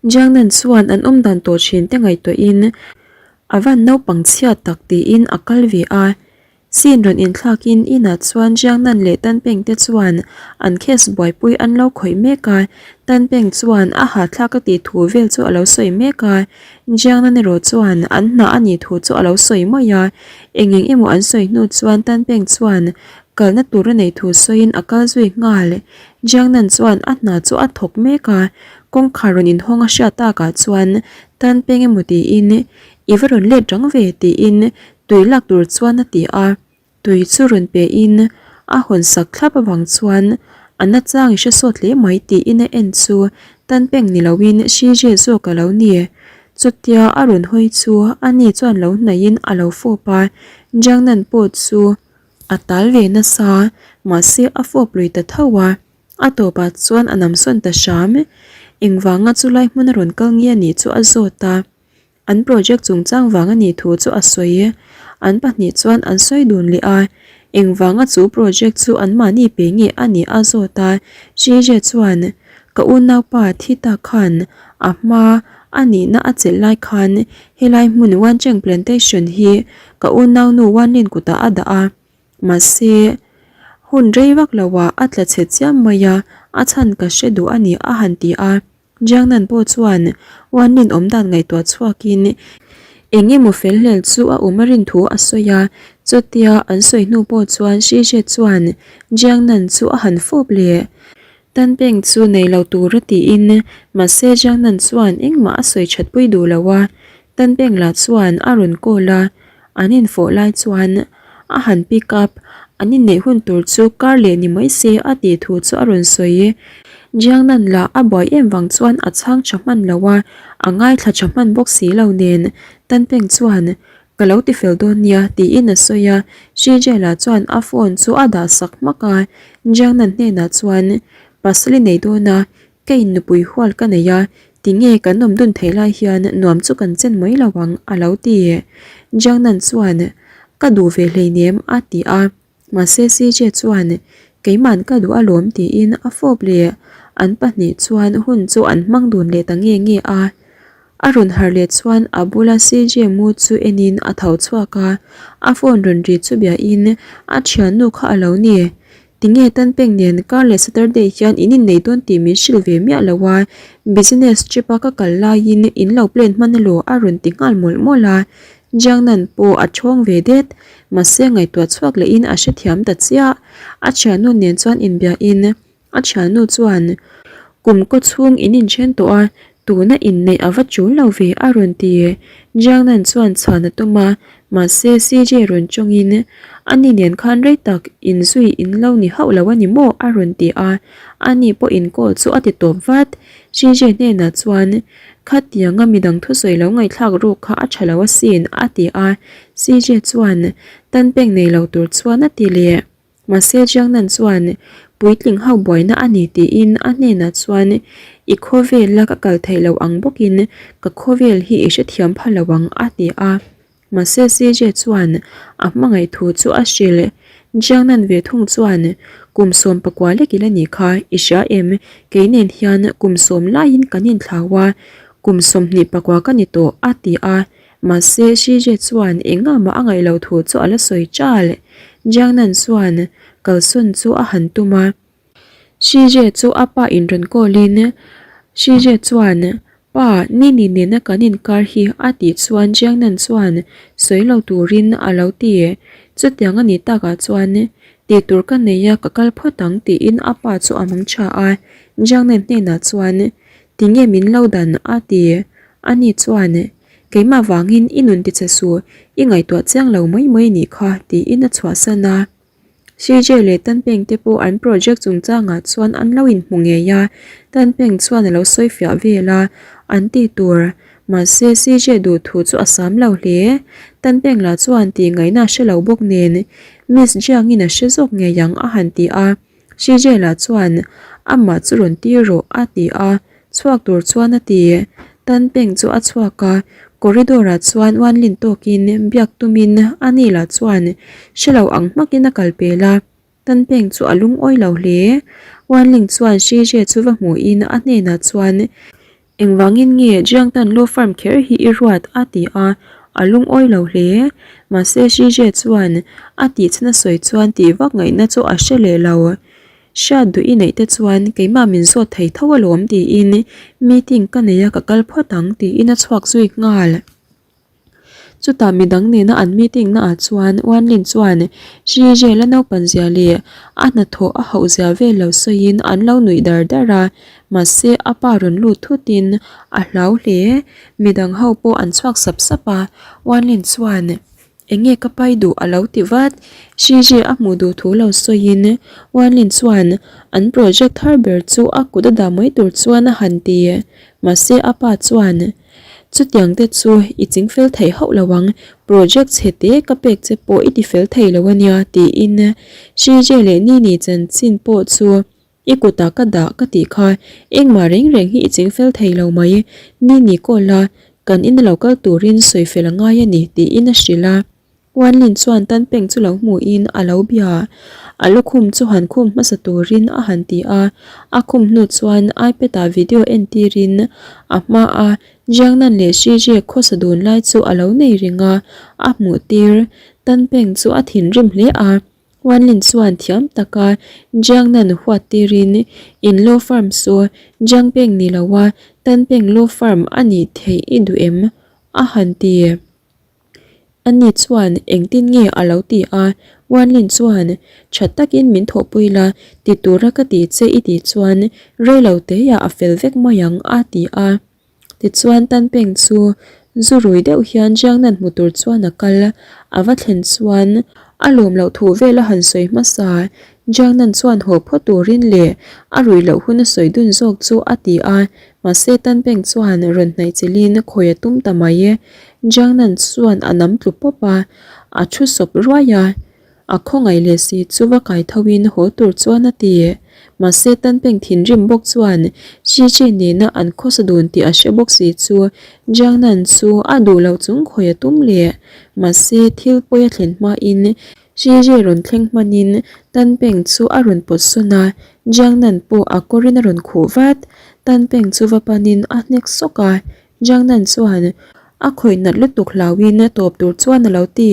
Jiangnan chuan an awmdan tawh thin te ngaihtuahin a van naupang chhiat tak tiin a kal ve a. Scene rawn inthlakin inah chuan Jiangnan leh Tanpeng te chuan an case buaipui an lo khawih mek a. Tanpeng chuan a hahthlak a tih thu vel chu a lo sawi mek a. Jiangnan erawh chuan an hna a nih thu chu a lo sawi mai a, eng eng emaw an sawi hnu chuan Tanpeng chuan kalna tur a neih thu sawiin a kal zui nghal. Jiangnan chuan a hna chu a thawk mek a, kawngkhar rawn inhawng a hriat takah chuan Tanpeng emaw tiin i va rawn let rang ve tiin tui lak tur chuan a ti a. Tui chu rawn pe in a hawn sak thlap avang chuan a na chang i hre sawt hle mai tiin a en chu tan peng ni lo in Shije zawk a lo ni. Chutia a rawn hawi chu a ni chuan lo hnaih in a lo fawp a, Jiangnan pawh chu a tal ve nasa mahse a fawp lui ta tho a, a tawpah chuan a namsawn ta hram. Engvanga chulai hmun a rawn kal nge a nih chu a zawt a. An project chungchang vang a nih thu chu a sawi. An pahnih chuan an sawi dun leh a, engvanga chu project chu anmahni pe nge a nih a zawt a, Shije chuan, Ka unaupa thi ta khan a hma a nihna a chelh lai khan helai hmun Wancheng Plantation hi ka unaunu Wanlin kutah a dah a, mahse hun rei vak loah a tla chhe chiam mai a, a chhan ka hre duh a ni a han ti a. Jiangnan pawh chuan Wanlin awm dan ngaihtuah chhuakin eng emaw fel hlel chu a awm a rin thu a sawi a, chutia an sawi hnu pawh chuan Shije chuan Jiangnan chu a han fawp leh. Tanpeng chu nei lo tur a tiin mahse Jiangnan chuan engmah a sawi thatpui duh lo a, Tanpeng lah chuan a rawn call a, An infawh lai chuan a han pick up, an inneih hun tur chu kar leh ni mai se a tih thu chu a rawn sawi. Jiangnan lah a buai em vang chuan a chhang tha hman lo a, a ngaithla tha hman bawk si lo nen Tanpeng chuan ka lo ti fel dawn nia tiin a sawi a, Shijie lah chuan a phone chu a dah sak hmak a, Jiangnan hnenah chuan pasal i nei dawn a, Ka in nupui hual ka nei a, tinge kan awm dun theih lai hian nuam chu kan chen mai lo ang a lo ti. Jiangnan chuan ka duh ve hleinem a ti a, mahse CJ chuan keiman ka duh alawm tiin a fawp leh an pahnih chuan hun chu an hmang dun leh ta nge nge a. A rawn harh leh chuan a bula CJ mu chu enin a tho chhuak a, a phone rawn ri chu biain a thiannu kha a lo ni. Tinge Tanpeng nen kar leh Saturday hian in innei dawn tih min hrilh ve miah lo a, business trip a ka kal laiin in lo plan hman elaw a rawn ti nghal mawlh mawlh a, Jiangnan pawh a thawng ve det, mahse ngaihtuah chhuak lehin a hrethiam ta chiah. A thiannu nen chuan inbiahin A thiannu chuan, Kum kaw chhung in inthen tawh a, tuna inneih a va tul lo ve a rawn ti. Jiangnan chuan chhan a tum a, mahse CJ rawn tawngin, Ani nen khan rei tak inzui in lo ni hauh lo a ni maw? a rawn ti a, ani pawh inkawl chu a ti tawp vat. CJ hnenah chuan, Khatianga midang thusawi lo ngaihthlak ruk kha a tha lo asin, a ti a, CJ chuan tan pek nei lo tur chuan a ti leh. Mahse Jiangnan chuan puitling ho buaina a ni tiin a hnenah chuan I khawvela ka kal theih loh ang bawkin ka khawvel hi i hrethiam pha lo ang a ti a. Mahse CJ chuan a hmangaih thu chu a hrilh. Jiangnan ve thung chuan kum 19 lek ila nih kha i hria em kei nen hian kum sawm laiin kan inthlau a kum 29 ka ni tawh a ti a. Mahse, Shije chuan engah mah a ngaih loh thu chu a la sawi chal. Jiangnan chuan kalsawn chu a han tum a. Shije chu a pa in rawn call in, Shije chuan, Pa, Nini nena kan inkar hi a tih chuan Jiangnan chuan sawi lo turin a lo ti. Chutiang a nih takah chuan tih tur ka nei a ka kal phawt ang tiin a pa chu a mang tha a. Jiangnan hnenah chuan, Tinge min lo dan a ti. Ani chuan, Keimah vangin i nun tiche suh, i ngaihtuah chiang lo mai mai nih kha, tiin a chhuahsan a. CJ leh Tanpeng te pawh an project chungchangah chuan an lo inhmu ngei a, Tanpeng chuan a lo sawi fiah vel a, an tih tur. Mahse CJ duh thu chu a sam lo hle. Tanpeng lah chuan tih ngaihna a hre lo bawk nen Miss Jiang-in a hre zawk ngei ang a han ti a. CJ lah chuan amah chu rawn tir rawh a ti a, chhuak tur chuan a ti. Tanpeng chu a chhuak a, corridor ah chuan uanlin tawkin biak tumin ani lah chuan hre lo ang hmakin a kal pel a. Tanpeng chu a lungawi lo hle. Wanling chuan Shije chu va hmuhin a hnenah chuan, Engvangin nge Jiangtan Law Firm kher hi i ruat? a ti a, a lungawi lo hle. Mahse Shije chuan a tihchhan a sawi chuan tih vak ngaihna chu a hre leh lo. Hriat duh i neih te chuan keimah min zawt thei tho alawm tiin meeting ka nei a ka kal phawt ang tiin a chhuak zui nghal. Chutah midang nena an meeting naah chuan Wanlin chuan Shi Zhela naupan zia leh a hnathawh a hauh zia vel lo sawiin an lo nuih dar dar a, mahse a pa rawn lut thutin a hlau hle. Midang ho pawh an chhuak sap sap a, Wanlin chuan Enge ka pai duh a lo ti vat. Shi Zhe a hmuh duh thu lo sawiin Wanlin chuan an project thar ber chu a kut a dah mai tur chuan a han ti. Mahse a pa chuan. Chutiang te chu i ching fel thei hauh lo ang, project chhe te ka pek che pawh i ti fel thei lo ania tiin Shije leh Nini chanchin pawh chu i kutah ka dah ka tih kha engmah reng reng hi i ching fel thei lo mai, Nini call a kan ina lo kal turin sawi fel a ngai a ni tiin a hrilh a. Wanlin chuan Tanpeng chu lo hmuhin a lo bia. A lukhum chu han khum hmasa turin a han ti a, a khum hnu chuan iPad-ah video entirin a hmaa Jiangnan leh Shijie khawsa dun lai chu a lo nei reng a, a hmuh tir. Tanpeng chu a thinrim hle a, Wanlin chuan thiam taka Jiangnan huat tirin in law firm chu Jiangpeng ni loa Tanpeng law firm a nih theih i duh em? a han ti. Ani chuan engtin nge a lo ti a, Wanlin chuan tha takin min thawhpui la, ti tura ka ti che i tih chuan reilo teiah a fel vek mai ang a ti a. Tichuan Tanpeng chu zu rui deuh hian Jiangnan hmu tur chuan a kal, a va thlen chuan a lawm loh thu vel a han sawi hmasa, Jiangnan chuan haw phawt turin leh a ruih loh hun a sawi dun zawk chu a ti a, Mahse Tanpeng chuan rawn hnaih chilhin khawi a tum ta mai e. Jiangnan chuan a nam tlu pawp a, a thu sawp ruai a. A khawngaih leh si chu va kai tho in haw tur chuan a ti. Mahse Tanpeng thinrim bawk chuan Xi Chi nena an khawsa dun tih a hre bawk si chu Jiangnan chu a duh loh chung khawi a tum leh. Mahse thil pawi a thlen hmain Xi rawn thleng hmanin Tan Peng chu a rawn pawt sawn a, Jiang Nan pawh a kawrin a rawn khuh vat. Tan Peng chu va panin a hnek sawk a, Jiang Nan chuan a khawih nat lutuk hlauhin tawp tur chuan a lo ti.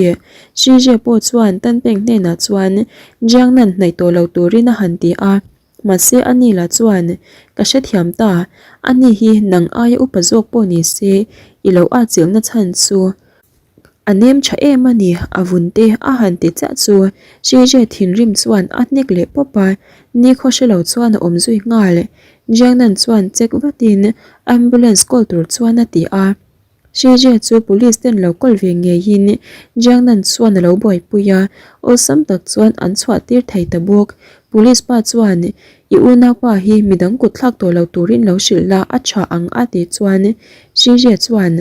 Xi pawh chuan Tan Peng hnenah chuan Jiang Nan hnaih tawh lo turin a han ti a, mahse ani lah chuan ka hrethiam ta, ani hi nang aia upa zawk pawh ni se i lo atchilhna chhan chu A nem tha em a ni, a vun te a han ti chiah chu JJ thinrim chuan a hnek leh pawp a, nikhaw hre lo chuan a awm zui nghal. Jiangnan chuan check vatin ambulance call tur chuan a ti a. JJ chu police ten lo call ve ngeiin Jiangnan chuan a lo buaipui a, awlsam tak chuan an chhuah tir thei ta bawk. Police pa chuan I unaupa hi midang kut thlak tawh lo turin lo hrilh la a tha ang a tih chuan JJ chuan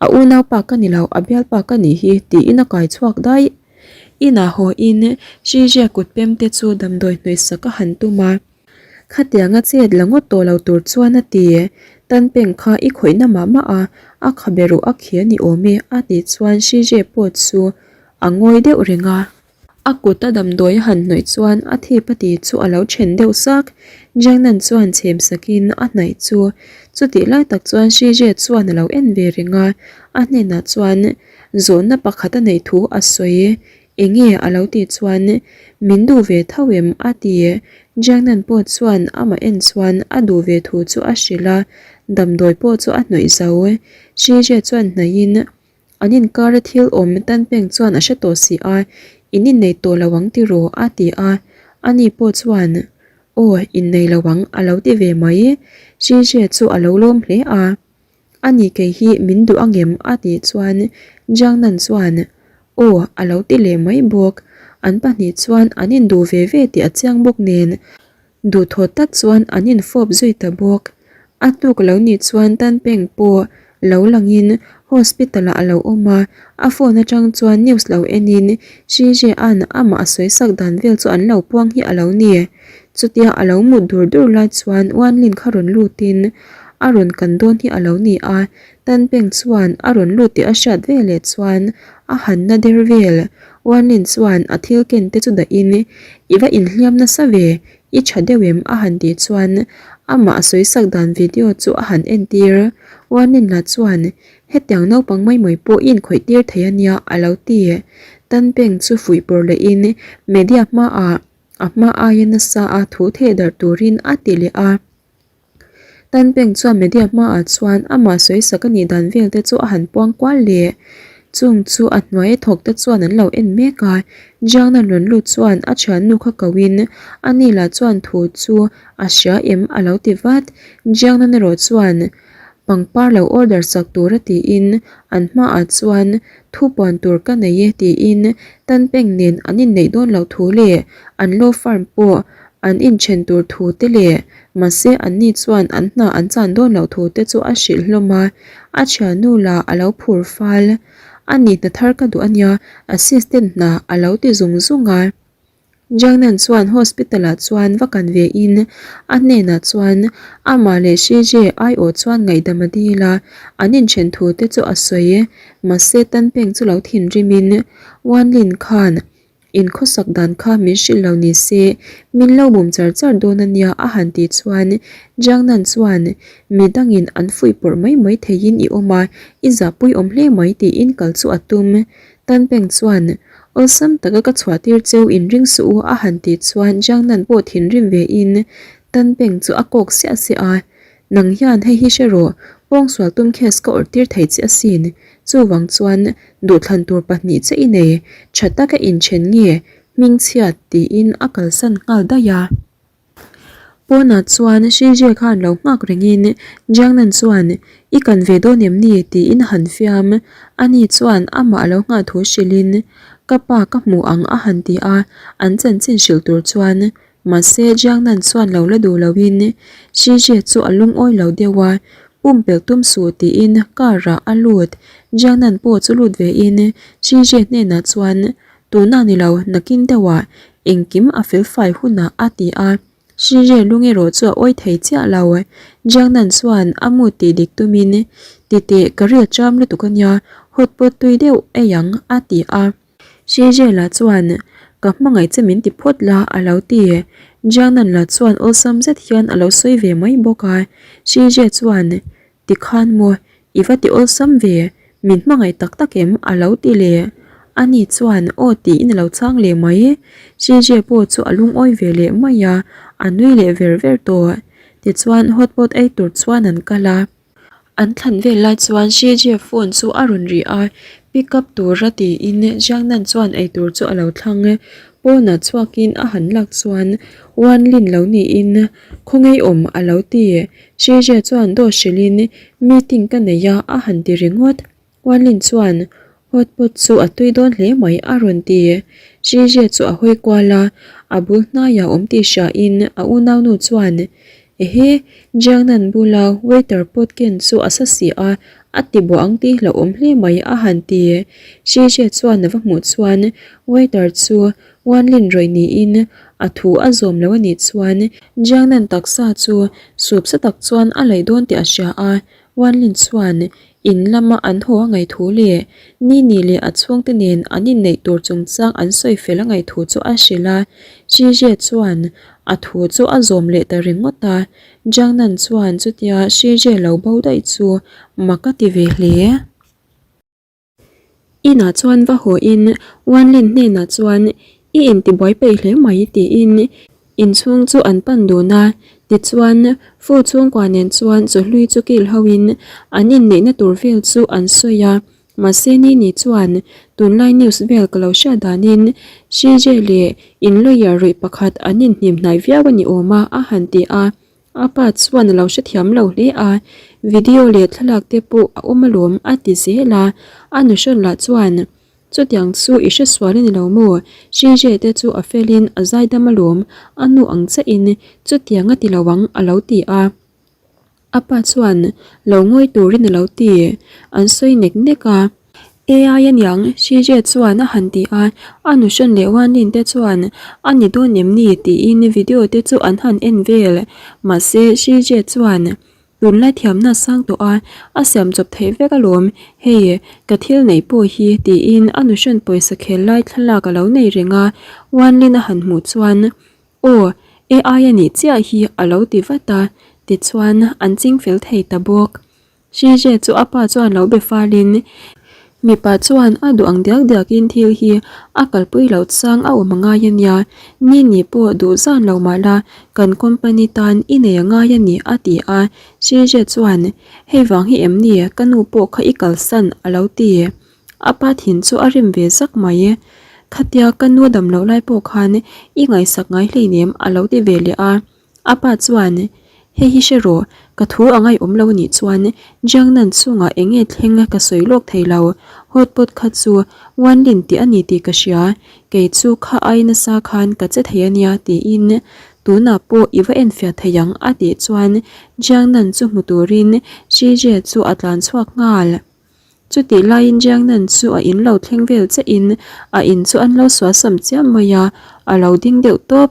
A unaupa ka ni lo, a bialpa ka nih hi tiin a kai chhuak daih. Inah haw in Shijie kut pem te chu damdawi hnawih sak a han tum a. Khatianga chet la ngawt tawh lo tur chuan a ti. Tanpeng kha i khawihna mah mah a, a khabe ruh a khi a ni awm e a tih chuan Shijie pawh chu a ngawi deuh reng a. A kut a damdawi a han hnawih chuan a thip a ti chu a lo then deuh sak. Jiangnan chuan chhem sakin a hnaih chu chutih lai tak chuan Shijie chuan a lo en ve reng a, a hnenah chuan zawhna pakhat a neih thu a sawi. Enge a lo tih chuan min duh ve tho em a ti. Jiangnan pawh chuan amah en chuan a duh ve thu chu a hrilh a, damdawi pawh chu a hnawih zo. Shijie chuan hnaihin An inkara thil awm Tanpeng chuan a hre tawh si a, In innei tawh lo ang tiraw? a ti a. Ani pawh chuan, Aw, innei lo ang a lo ti ve mai. Xixie chu a lo lawm hle a. Ani kei hi min duh angem? a tih chuan Jiangnan chuan, Aw, a lo ti leh mai bawk. An pahnih chuan an induh ve ve tih a chiang bawk nen. Duhthawh tak chuan an infawp zui ta bawk. A tluk lo nih chuan Tanpeng pawh Lo langin hospital ah a lo awm a, a phone atang chuan news lo enin Shije-a'n amah a sawi sak dan vel chu an lo puang hi a lo ni. Chutia a lo mut dur dur lai chuan Wanlin kha rawn lutin a rawn kan dawn hi a lo ni a, Tanpeng chuan a rawn lut tih a hriat veleh chuan a han na der vel. Wanlin chuan a thil ken te chu dahin I va inhliam nasa ve, I tha deuh em? a han tih chuan amah a sawi sak dan video chu a han entir. Wanlin-a chuan hetiang naupang mai mai pawh i inkhawih tir thei a nia a lo ti. Tanpeng chu fuih pawr lehin media hmaah a hma aia nasa a thu theh darh turin a ti leh a. Tanpeng chuan media hmaah chuan amah sawisak a nih dan vel te chu a han puang kual leh. Chung chu a hnuai a thawk te chuan an lo en mek a, Jiangnan rawn lut chuan a thiannu kha ko in a ni lah chuan thu chu a hria em a lo ti vat. Jiangnan erawh chuan pangpar lo order sak tur a tiin an hmaah chuan thu puan tur ka nei e tiin Tanpeng nen an inneih dawn loh thu leh an law firm pawh an inthen tur thu te leh Mahse anni chuan an hna an chan dawn loh thu te chu a hrilh hlawm a, a thiannu lah a lo phur fal. A ni hna thar ka duh ania, assistant hna a lo ti zung zung a. Jiangnan chuan hospital ah chuan va kan ve in a hnenah chuan amah leh Shijie aiawh chuan ngaihdam a dil a, an inthen thu te chu a sawi. Mahse Tanpeng chu lo thinrim in Wanlin khan In khawsak dan kha min hrilh lo ni se, min lo bum char char dawn a nia a han tih chuan Jiangnan chuan mi dangin an fuih pawrh mai mai theiin i awm a, i zahpui awm hle mai tiin kal chu a tum. Tanpeng chuan awlsam taka ka chhuah tir cheu in ring suh u a han tih chuan Jiangnan pawh thinrim ve in Tanpeng chu a kawk siah siah a, Nang hian hei hi hre rawh, pawngsual tum case ka awrh tir thei che asin. Chuvang chuan duhthlan tur pahnih che i nei, tha taka inthen nge, hmingchhiat tiin a kalsan nghal daih a. Pawnah chuan Shijie khan lo nghak rengin Jiangnan chuan I kan ve dawn em ni? tiin a han fiam. Ani chuan amah a lo nghah thu hrilhin Ka pa ka hmu ang a han ti a, an chanchin hrilh tur chuan Mahse, Jiangnan chuan lo la duh loin Shijie chu a lungawi lo deuh a, pumpelh tum suh tiin car ah a lut. Jiangnan pawh chu lut vein Shijie hnenah chuan, Tunah ni lo, nakin deuhah engkim a felfai hunah a ti a. Shijie lung erawh chu a awi thei chiah lo. Jiangnan chuan a mu tih dik tumin, Titeh, ka ril cham lutuk ania, hotpot tui deuh ei ang a ti a. Shijela chuan, Ka hmangaih che min ti phawt la, a lo ti. Jiangnan la chuan awlsam zet hian a lo sawi ve mai bawk a. Shije chuan, Tikhan maw, i va ti awlsam ve, min hmangaih tak tak em? a lo ti leh. Ani chuan, Aw tiin a lo chhang leh mai. Shije pawh chu a lungawi ve leh mai a, a nui leh ver ver tawh. Tichuan hotpot ei tur chuan an kal a. An thlan vel lai chuan Shijie phone chu a rawn ri a, pick up tura tiin Jiangnan chuan eitur chu a lo thlang. Pawnah chhuakin a han lak chuan Wan Lin lo niin khawngaih awm a lo ti. Shijie chuan dawt hrilhin meeting ka nei a a han ti ringawt. Wanlin chuan, Hotpot chu a tui dawn hle mai a rawn ti. Shijie chu a hawi kual a, a bul hnaiah awm tih hriain a unaunu chuan, Ehe, Jiangnan bula waiter pot ken chu a sa si a, a ti buah ang tih hlauhawm hle mai a han ti. Shijie chuan a va hmuh chuan waiter chu Wanlin rawih niin a thu a zawm lo a nih chuan Jiangnan taksa chu sup sa tak chuan a laih dawn tih a hria a, Wanlin chuan In lama an haw a ngaihthu leh Nini leh a chhungte nen an inneih tur chungchang an sawi fel a ngaihthu chu a hrilh a. Shijie chuan a thu chu a zawm leh ta ringawt a. Jiangnan chuan chutia Shijie lo bo daih chu mak a ti ve hle. Inah chuan va haw in Wanlin hnenah chuan I intibuai peih hle mai tiin inchhung chu an pan dun a, tichuan Fu chhungkua nen chuan chawhlui chu kil ho in an inneihna tur vel chu an sawi a, mahse Nini chuan tunlai news vel ka lo hriat danin Shije leh in lawyer ruih pakhat an inhnim hnai viau a ni awm a a han ti a. A pa chuan a lo hrethiam lo hle a, video leh thlalak te pawh a awm alawm a ti zel a, a nuhrawn lah chuan chutiang chu i hresual a ni lo maw, Shije te chu a felin a zaidam alawm, a nu ang chiahin chutiang a ti lo ang a lo ti a. A pa chuan lo ngawi turin a lo ti. An sawi nek nek a. AI aniang, Shije chuan a han ti a, a nuhrawn leh Wanlin te chuan a ni dawn em ni tiin video te chu an han en vel. Mahse, Shije chuan Tunlai thiamna sang tawh a, a siam chawp theih vek alawm, hei ka thil neih pawh hi tiin a nuhrawn pawisa khel lai thlalak a lo nei reng a, Wanlin a han hmuh chuan Aw, AI a nih chiah hi a lo ti vat a, tichuan an ching fel thei ta bawk. Shije chu a pa chuan lo be falin Mipa chuan a duh ang diak diakin thil hi a kalpui loh chang a awm a ngai a nia, ni ni pawh duh zan lo mah la kan company tan i nei a ngai a ni a ti a, Shije chuan hei vang hi em ni ka nu pawh kha i kalsan a lo ti. A pa thin chu a rim ve zak mai. Khatia ka nu dam loh lai pawh khan i ngaihsak ngai hleinem a lo ti ve leh a. A pa chuan, Hei hi hre rawh, ka thu a ngaihawm lo anih chuan Jiangnan chungah eng nge thleng ka sawi lawk thei lo, hotpot kha chu Wanlin tih a ni tih ka hria, kei chu kha ai nasa khan ka che thei a nia tiin tunah pawh i va enfiah thei ang a tih chuan Jiangnan chu hmu turin Shijie chu a tlan chhuak nghal. Chutih laiin Jiangnan chu a in lo thleng vel chiahin a in chu an lo suasam chiam mai a, a lo ding deuh tawp.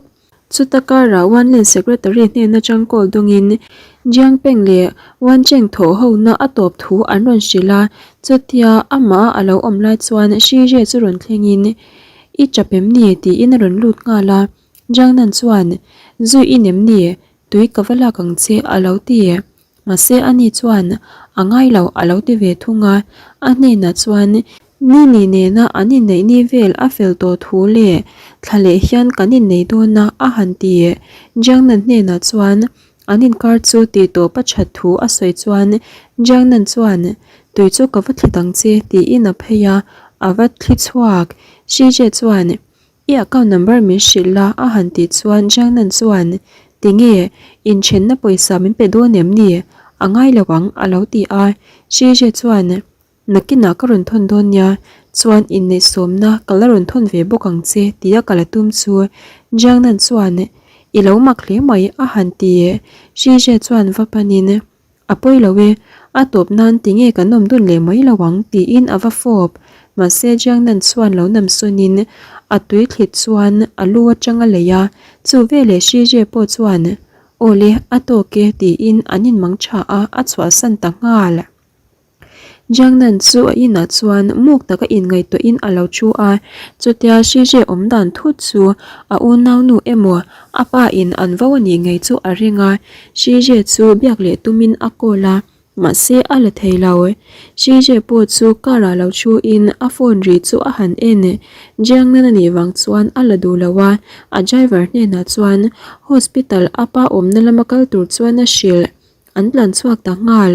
Chuta karah Wanlin Secretary hnen atang call dawngin Jiang Peng leh Wan Cheng thawh hona a tawp thu an rawn hrilh a, chutia amah a lo awm lai chuan Shi Jie chu rawn thlengin I chap em ni? tiin a rawn lut nghal a, Jiang Nan chuan Zui i nem ni? Tui ka va lak ang che a lo ti. Mahse ani chuan a ngai lo a lo ti ve thung a, a hnenah chuan Nini nena an inneih ni vel a fel tawh thu leh thla leh hian kan innei dawn a a han ti. Jiangnan hnenah chuan an inkar chu tih tawp a that thu a sawi chuan Jiangnan chuan tui chu ka va thli dang che tiin a phei a, a va thli chhuak. Shijie chuan I account number min hrilh la a han tih chuan Jiangnan chuan Tinge, inthenna pawisa min pe dawn em ni? A ngai lo ang a lo ti a. Shijie chuan Nakinah ka rawn thawn dawn nia, chuan inneihsawmna ka la rawn thawn ve bawk ang che tia ka la tum chu Jiangnan chuan I lo mak hle mai a han ti. Shijie chuan va panin A pawi lo e, a tawp nan tinge kan awm dun leh mai lo ang tiin a va fawp. Mahse Jiangnan chuan lo nam sawnin a tui thlit chuan a lu atang a lei a, chu veleh Shijie pawh chuan Aw le, a tawk e tiin an inmang tha a, a chhuahsan ta nghal. Jiangnan chu a inah chuan muk taka inngaihtuahin a lo thu a, chutia Shijie awm dan thut chu a unaunu emaw a pa in an vo a nih ngei chu a ring a, Shijie chu biak leh tumin a call a, mahse a la thei lo. Shijie pawh chu car ah lo thu in a phone ri chu a han en, Jiangnan a nih vang chuan a la duh lo a, a driver hnenah chuan hospital a pa awmna lama kal tur chuan a hrilh. An tlan chhuak ta nghal.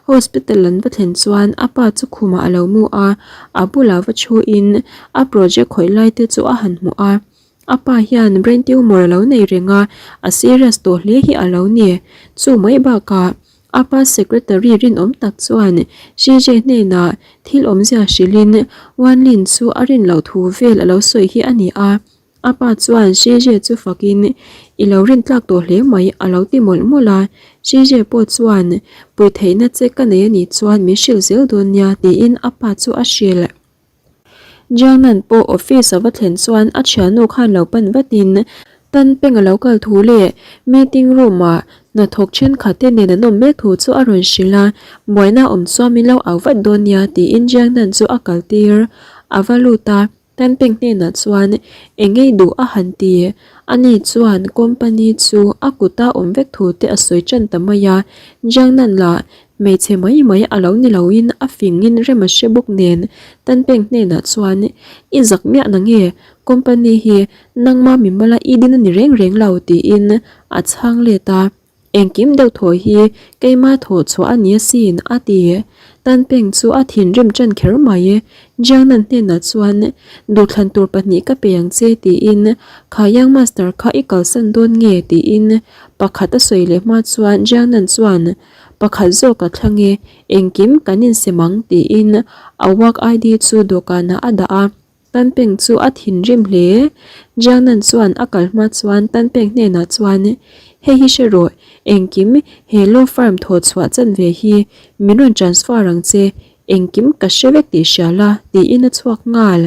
Hospital an va thlen chuan a pa chu khumah a lo mu a, a bulah va thuin a project khawih lai te chu a han hmu a. A pa hian brain tumor a lo nei reng a, a serious tawh hle hi a lo ni. Chu mai bakah a pa secretary rinawm tak chuan CJ hnenah thil awmzia hrilhin Wanlin chu a rin loh thu vel a lo sawi hi a ni a. A pa chuan Shije chu fakin, I lo rin tlak tawh hle mai, a lo ti mawlh mawlh a. Shije pawh chuan, Pui theihna che ka nei a nih chuan min hrilh zel dawn nia, tiin a pa chu a hrilh. Jiangnan pawh office a va thlen chuan a thiannu khan lo pan vatin, Tan peng a lo kal thu leh meeting room ah hnathawk thenkhat te nen an awm mek thu chu a rawn hrilh a, buaina awm chuan min lo au vat dawn nia, tiin Jiangnan chu a kaltir a va lut a. Tan Peng hnenah chuan eng ngei duh a han ti. Ani chuan company chu a kuta awm vek thu te a sawi tan ta mai a, Jiangnan lah hmeichhe mai mai a lo ni loin a fingin rem a hre bawk nen Tan Peng hnenah chuan I zak miah na nge, company hi nangma mimala i din a ni reng reng lo tiin a chhang let a. Engkim deuh thaw hi keima thawh chhuah a ni asin, a ti. Tanpeng chu a thinrim ṭan kher mai. Jiangnan hnenah chuan, Duhthlan tur pahnih ka pe ang che, tiin, Kha Young Master kha i kalsan dawn nge? tiin pakhat a sawi leh hma chuan Jiangnan chuan, Pakhat zawk a thlang e, engkim kan insem ang, tiin a work ID chu dawhkanah a dah a. Tanpeng chu a thinrim hle. Jiangnan chuan a kal hma chuan Tanpeng hnenah chuan, Hei hi hre rawh, engkim he law firm thawh chhuah chanve hi min rawn transfer ang che, engkim ka hre vek tih hria la, tiin a chhuak nghal.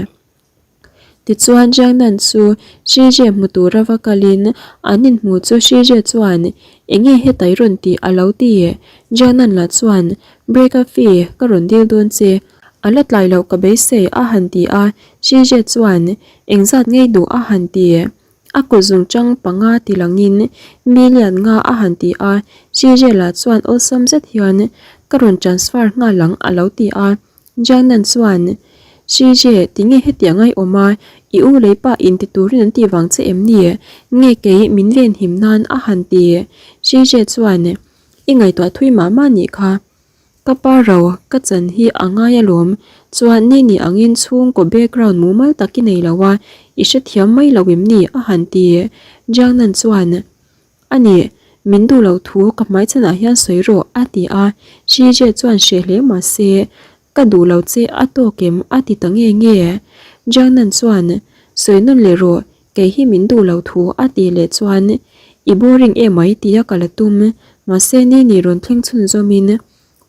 Tichuan Jiangnan chu Shije hmu tura va kalin an inhmu chu Shije chuan Enge heta i rawn tih a lo ti? Jiangnan lah chuan Break up fee ka rawn dil dawn che, a la tlai loh ka beisei a han ti a, Shije chuan Engzat ngei duh a han ti? A kut zungchang panga ti langin million nga a han ti a, Shije lah chuan awlsam zet hian Ka rawn transfer nghal ang a lo ti a. Jiangnan chuan, Shije, tinge hetiang a i awm a, i u lei pa in ti turin an tih vang che em ni? Nge kei min ven him nan a han ti. Shije chuan, I ngaihtuah thui mah mah nih kha. Ka pa ro, ka chan hi a ngai alawm. Chuan ni ni angin chhungkaw background mumal tak i nei lo a, i hrethiam mai lo em ni? a han ti. Jiangnan chuan, A ni, min duh loh thu ka hmaichhanah hian sawi rawh, a ti a. Shije chuan hreh hle mah se, Ka duh lo che a tawk em? a ti ta nge nge. Jiangnan chuan, Sawi nawn leh rawh, kei hi min duh loh thu, a tih leh chuan, I boring emai tia ka la tum, mahse ni ni rawn thleng chhunzawmin,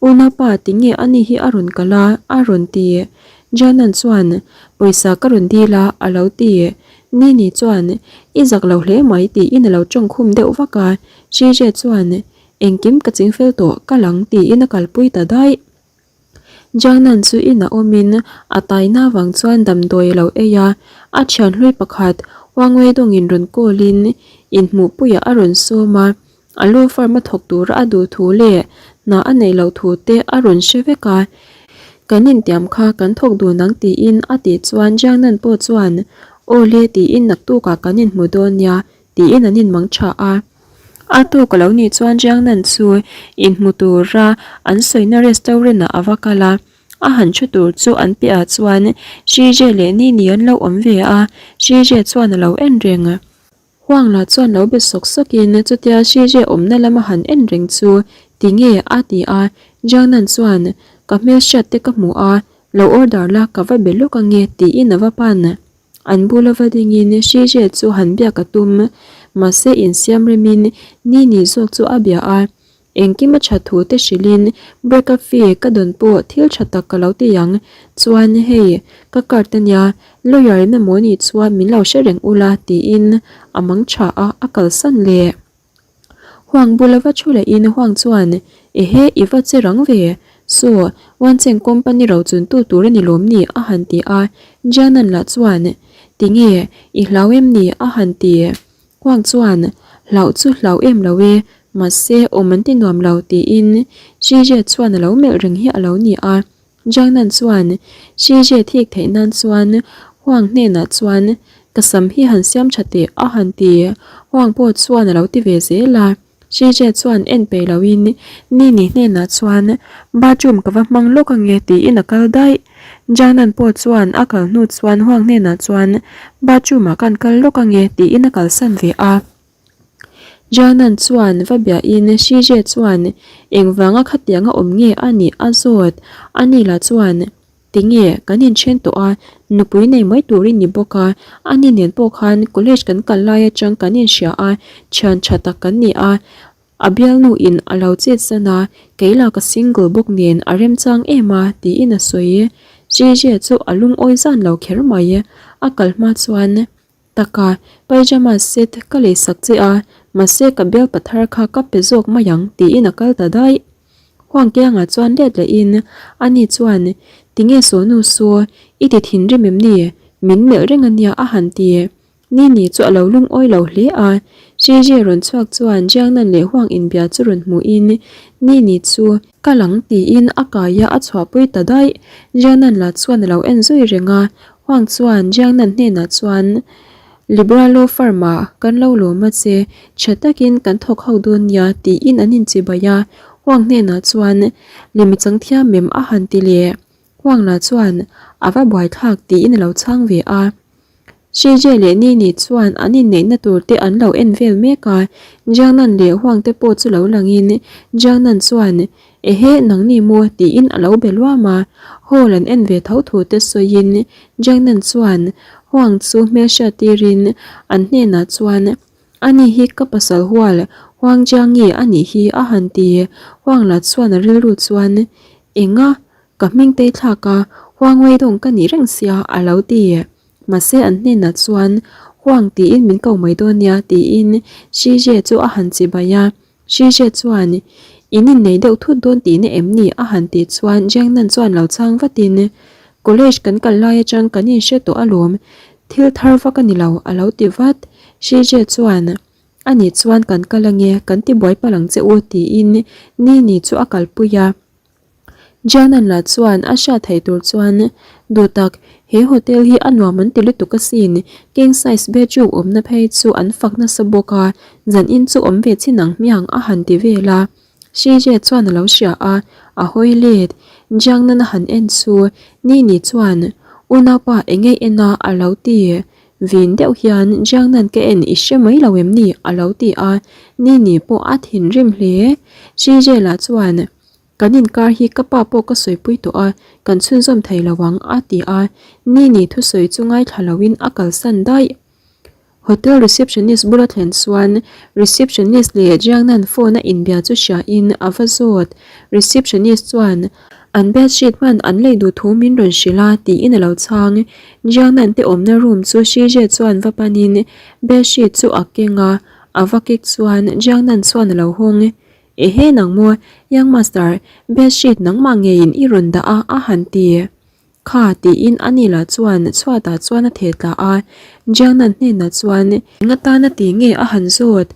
Unaupa tinge ani hi a rawn kal a? a rawn ti. Janan chuan, Pawisa ka rawn dil a, a lo ti. Nini chuan, I zak lo hle mai tiin a lo tawngkhum deuh vak a. Shije chuan, Engkim ka chingfel tawh, ka lang tiin a kalpui ta daih. Janan chu inah awmin a taina vang chuan damdawi a lo ei a, a thian hlui pakhat Huangwei dawngin rawn call in inhmuhpuiah a rawn sawm a. A law firm a thawk tura a duh thu leh hna a neih loh thu te a rawn hre vek a, kan intiam kha kan thawk dun ang tiin a tih chuan Jiangnan pawh chuan Aw le tiin naktukah kan inhmu dawn nia tiin an inmang tha a. A tuk a lo nih chuan Jiangnan chu inhmu tura an sawina restaurant ah a va kal a, a han thu tur chu an piahah chuan Shije leh Nini an lo awm ve a, Shije chuan a lo en reng. Huang lah chuan lo be sawk sawkin chutia Shije awmna lama han en reng chu tinge a ti a, Jiangnan chuan ka hmelhriat te ka hmu a, lo order la ka va be lawk ange tiin a va pan. An bula va dingin Shije chu han biak a tum, mahse insiam remin Nini zawk chu a bia a, Engkim a that thu te hrilhin break up fee ka dawn pawh thil tha tak ka lo ti ang. Chuan hei, ka card a nia, lawyer in emaw nih chuan min lo hre reng ula tiin a mang tha a, a kalsan leh. Huang bula va thu lehin Huang chuan, Ehe, i va che rang ve. Saw, Wancheng company ro chuntu tur a ni lawm ni? a han ti a. Jianan lah chuan, Tinge, i hlau em ni? a han ti. Huang chuan, Hlauh chu hlau em lo e, mahse awm an ti nuam lo tiin Shije chuan a lo melh reng hi a lo ni a. Jiangnan chuan Shije thik theih nan chuan Huang hnenah chuan, Ka sam hi han siam tha teh a han ti. Huang pawh chuan a lo ti ve zel a. Shije chuan en peih loin Nini hnenah chuan bathroom ka va hmang lawk ange tiin a kal daih. Jiangnan pawh chuan a kal hnu chuan Huang hnenah chuan bathroom ah kan kal lawk ange tiin a kalsan ve a. Jiangnan chuan va biahin Shije chuan engvanga khatianga awm nge a nih a zawt. Ani lah chuan Tinge, kan inthen tawh a, nupui nei mai turin ni bawk a, ani nen pawh khan college kan kal lai atang kan inhria a, thian tha tak kan ni a, a bialnu in a lo chet san a, kei lah ka single bawk nen a remchang em a, tiin a sawi. JJ chu a lungawi zan lo kher mai, a kal hma chuan. Taka, pyjama set ka lei sak che a, mahse ka bial pathar kha ka pe zawk mai ang tiin a kal ta daih. Huang kiangah chuan let lehin ani chuan, Tinge Sonu saw, i ti thinrim em ni? Min melh reng ania a han ti. Nini chu a lo lungawi lo hle a, Shiji rawn chhuak chuan Jiangnan leh Huang inbia chu rawn hmuhin Nini chu, Ka lang tiin a kaia a chhuahpui ta daih. Jiangnan lah chuan a lo en zui reng a, Huang chuan Jiangnan hnenah chuan, Libra Law Firm-ah kan lo lawm a che, tha takin kan thawk ho dawn nia tiin an inchibai a. Huang hnenah chuan, Lemi chang thiam em a han ti leh. Huang lah chuan, A va buaithlak tiin a lo chhang ve a. Shije leh Nini chuan an inneihna tur te an lo en vel mek a, Jiangnan leh Huang te pawh chu lo langin Jiangnan chuan, Ehe, nangni maw? tiin a lo be luam a. Hall an en ve tho thu te sawiin Jiangnan chuan Huang chu hmelhriat tirin an hnenah chuan, Ani hi ka pasal hual. Huang Jiangi a nih hi a han ti. Huang la chuan a rilru chuan, Enga, ka hming tei thlak a, Huang Weidong ka nih reng sia a lo ti. Mahse an hnenah chuan, Huang tiin min ko mai dawn nia tiin Shi Jie chu a han chibai a. Shi Jie chuan, In innei deuh thut dawn tihna em ni? a han tih chuan Jiang Nan chuan lo chhang vatin, College kan kal lai atang kan inhre tawh alawm, thil thar vak a ni lo a lo ti vat. Shi Jie chuan, A nih chuan kan kal ange, kan ti buai palh ang che u tiin Ni Ni chu a kalpui a. Jianan lah chuan a hriat theih tur chuan, Duhtak, he hotel hi a nuam an ti lutuk asin, king size bedroom awmna phei chu an fak nasa bawk a, zanin chu awm ve chin ang hmiang a han ti vel a. Shije chuan a lo hria a, a hawi let. Jiangnan a han en chu Nini chuan, Unaupa eng nge en a? a lo ti. Vin deuh hian Jiangnan ka en i hre mai lo em ni? a lo ti a, Nini pawh a thinrim hle. Shije lah chuan, Kan inkar hi ka pa pawh ka sawipui tawh a, kan chhunzawm thei lo ang, a ti a. Nini thusawi chu ngaithla loin a kalsan daih. Hotel receptionist bula thlen chuan receptionist leh Jiangnan phone a inbia chu hria in a va zawt. Receptionist chuan, An bed sheet hman an lei duh thu min rawn hrilh a, tiin a lo chhang. Jiangnan te awmna room chu Shije chuan va panin bed sheet chu a keng a, a va kek chuan Jiangnan chuan a lo hawng. Ehe nang maw, Young Master, bed sheet nangmah ngeiin i rawn dah a, a han ti. Kha, tiin a ni lah chuan chhuatah chuan a theh tla a, Jiangnan hnenah chuan, Eng atana ti nge a han zawt?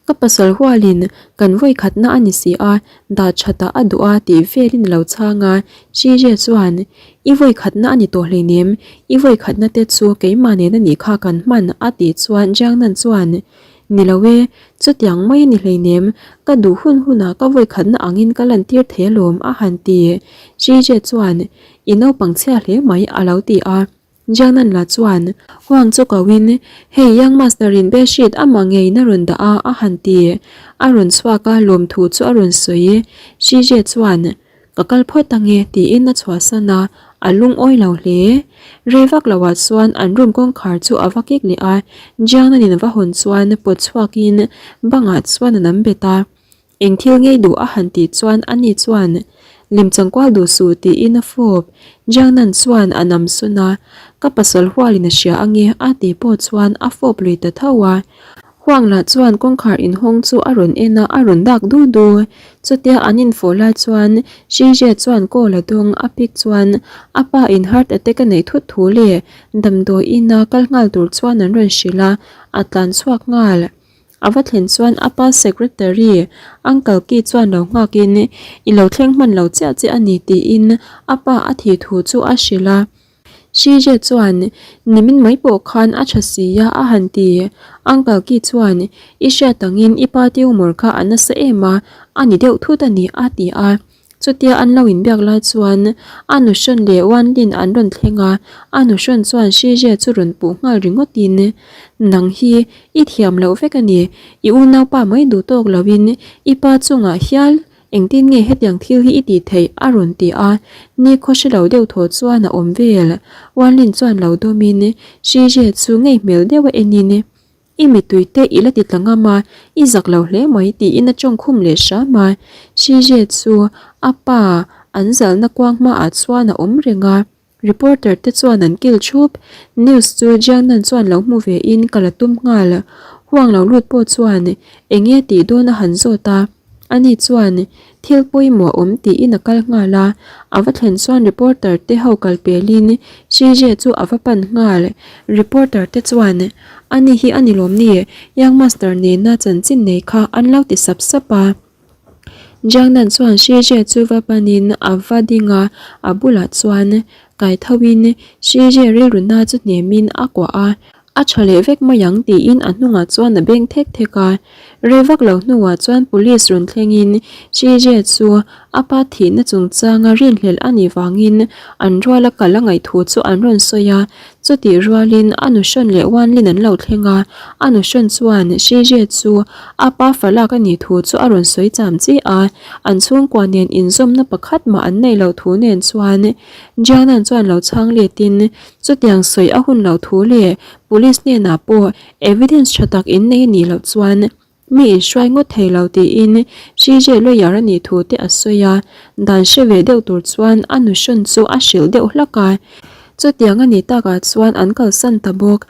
Ka pasal hualin kan vawikhatna a ni si a, dah thatah a duh a tih velin a lo chhang a. Shije chuan, I vawikhatna a ni tawh hleinem, i vawikhatna te chu keimah nen a nih kha kan hman a tih chuan Jiangnan chuan, Ni lo e, chutiang mai a ni hleinem, ka duh hun hunah ka vawikhatna angin ka lantir thei alawm a han ti. Jije chuan, I naupang chhia hle mai a lo ti a. Jianan la chuan, Huang chu koin, hei Young Master in bedsheet amah ngeiin a rawn dah a a han ti. A rawn chhuak a, lawmthu chu a rawn sawi. Jije chuan, Ka kal phawt ange tiin a chhuahsan a, a lungawi lo hle. Rei vak loah chuan an room kawngkhar chu a va kik leh a, Jiangnan-in a va hawn chuan pawt chhuakin bangah chuan a nam bet a. Eng thil ngei duh a han tih chuan ani chuan Lemchang kual duh suh tiin a fawp. Jiangnan chuan a nam sawn a, Ka pasal hualin a hria ange a tih pawh chuan a fawp lui ta tho a. Huang lah chuan kawngkhar inhawng chu a rawn en a, a rawn dak du du. Chutia an infawh lai chuan Shije chuan call a dawng a pick chuan a pa in heart attack a neih thut thu leh damdawi ina kal nghal tur chuan an rawn hrilh a, a tlan chhuak nghal. A va thlen chuan a pa secretary Uncle Ki chuan lo nghakin i lo thleng hman lo chiah chiah a ni tiin a pa a thih thu chu a hrilh a. Shije chuan, Nimin mai pawh khan a tha si a, a han ti. Uncle Ki chuan, I hriat angin i pa tumor kha a nasa em a, a ni deuh thut a ni, a ti a. Chutia an lo inbiak lai chuan a nuhrawn leh Wan Lin an rawn thleng a, a nuhrawn chuan Shije chu rawn puh nghal ringawtin, Nang hi i thiam loh vek a ni, i unaupa mai duh tawk loin i pa chungah hial Engtin nge hetiang thil hi i tih theih? a rawn ti a, nikhaw hre lo deuh thaw chuan a awm vel. Wanlin chuan lo dawmin Shije chu ngei hmel deuh a enin, I mittui te i la ti tla ngam a, i zak lo hle mai tiin a tawng khum leh hram a. Shije chu a pa an zalna kuang hmaah chuan a awm reng a. Reporter te chuan an kil thup. News chu Jiangnan chuan lo hmu ve in ka la tum nghal. Huang lo lut pawh chuan eng nge tih dawn a han zawt a. Ani chuan thil pawimawh a awm tiin a kal nghal a. A va thlen chuan reporter te ho kal pelin Shije chu a va pan nghal. Reporter te chuan ani hi a ni lawm ni Young Master nena chanchin nei kha an lo ti sap sap a. Jiangnan chuan Shije chu va panin a va ding a, a bulah chuan kai thoin Shije rilru na chu hnemin a kuah a, a tha leh vek mai ang tiin a hnungah chuan a beng thek thek a. Rei vak lo hnuah chuan police rawn thlengin Shije chu a pa thihna chungchanga rinhlelh a nih vangin an ruala kal a ngaih thu chu an rawn sawi a, Chutih rualin a nuhrawn leh Wanlin an lo thleng a, a nuhrawn chuan Shije chu a pa falak a nih thu chu a rawn sawi cham chi a, an chhungkua nen inzawmna pakhat mah an neih loh thu nen chuan Jianan chuan lo chhang letin chutiang sawi a hun loh thu leh Police hnenah pawh evidence tha tak in nei a nih loh chuan. Mi inhruai ngawt thei lo tiin CJ lawyer a nih thu te a sawi a, dan hre ve deuh tur chuan a nuhrawn chu a hrilh deuh hlak a. Chutiang a nih takah chuan an kalsan ta bawk.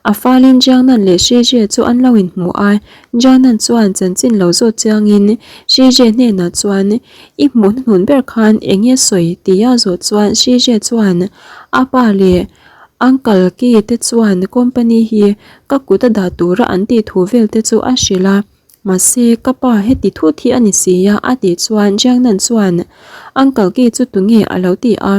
A falin Jiangnan leh Shijie chu an lo inhmu a, Jiangnan chuan chanchin lo zawt chiangin Shijie hnenah chuan, I hmuh hnuhnun ber khan eng nge sawi? tia zawh chuan Shijie chuan, A pa leh Uncle Ki te chuan company hi ka kut a dah tura an tih thu vel te chu a hrilh a, mahse ka pa heti thut hi a ni si a a tih chuan Jiangnan chuan, Uncle Ki chu tunge a lo ti a.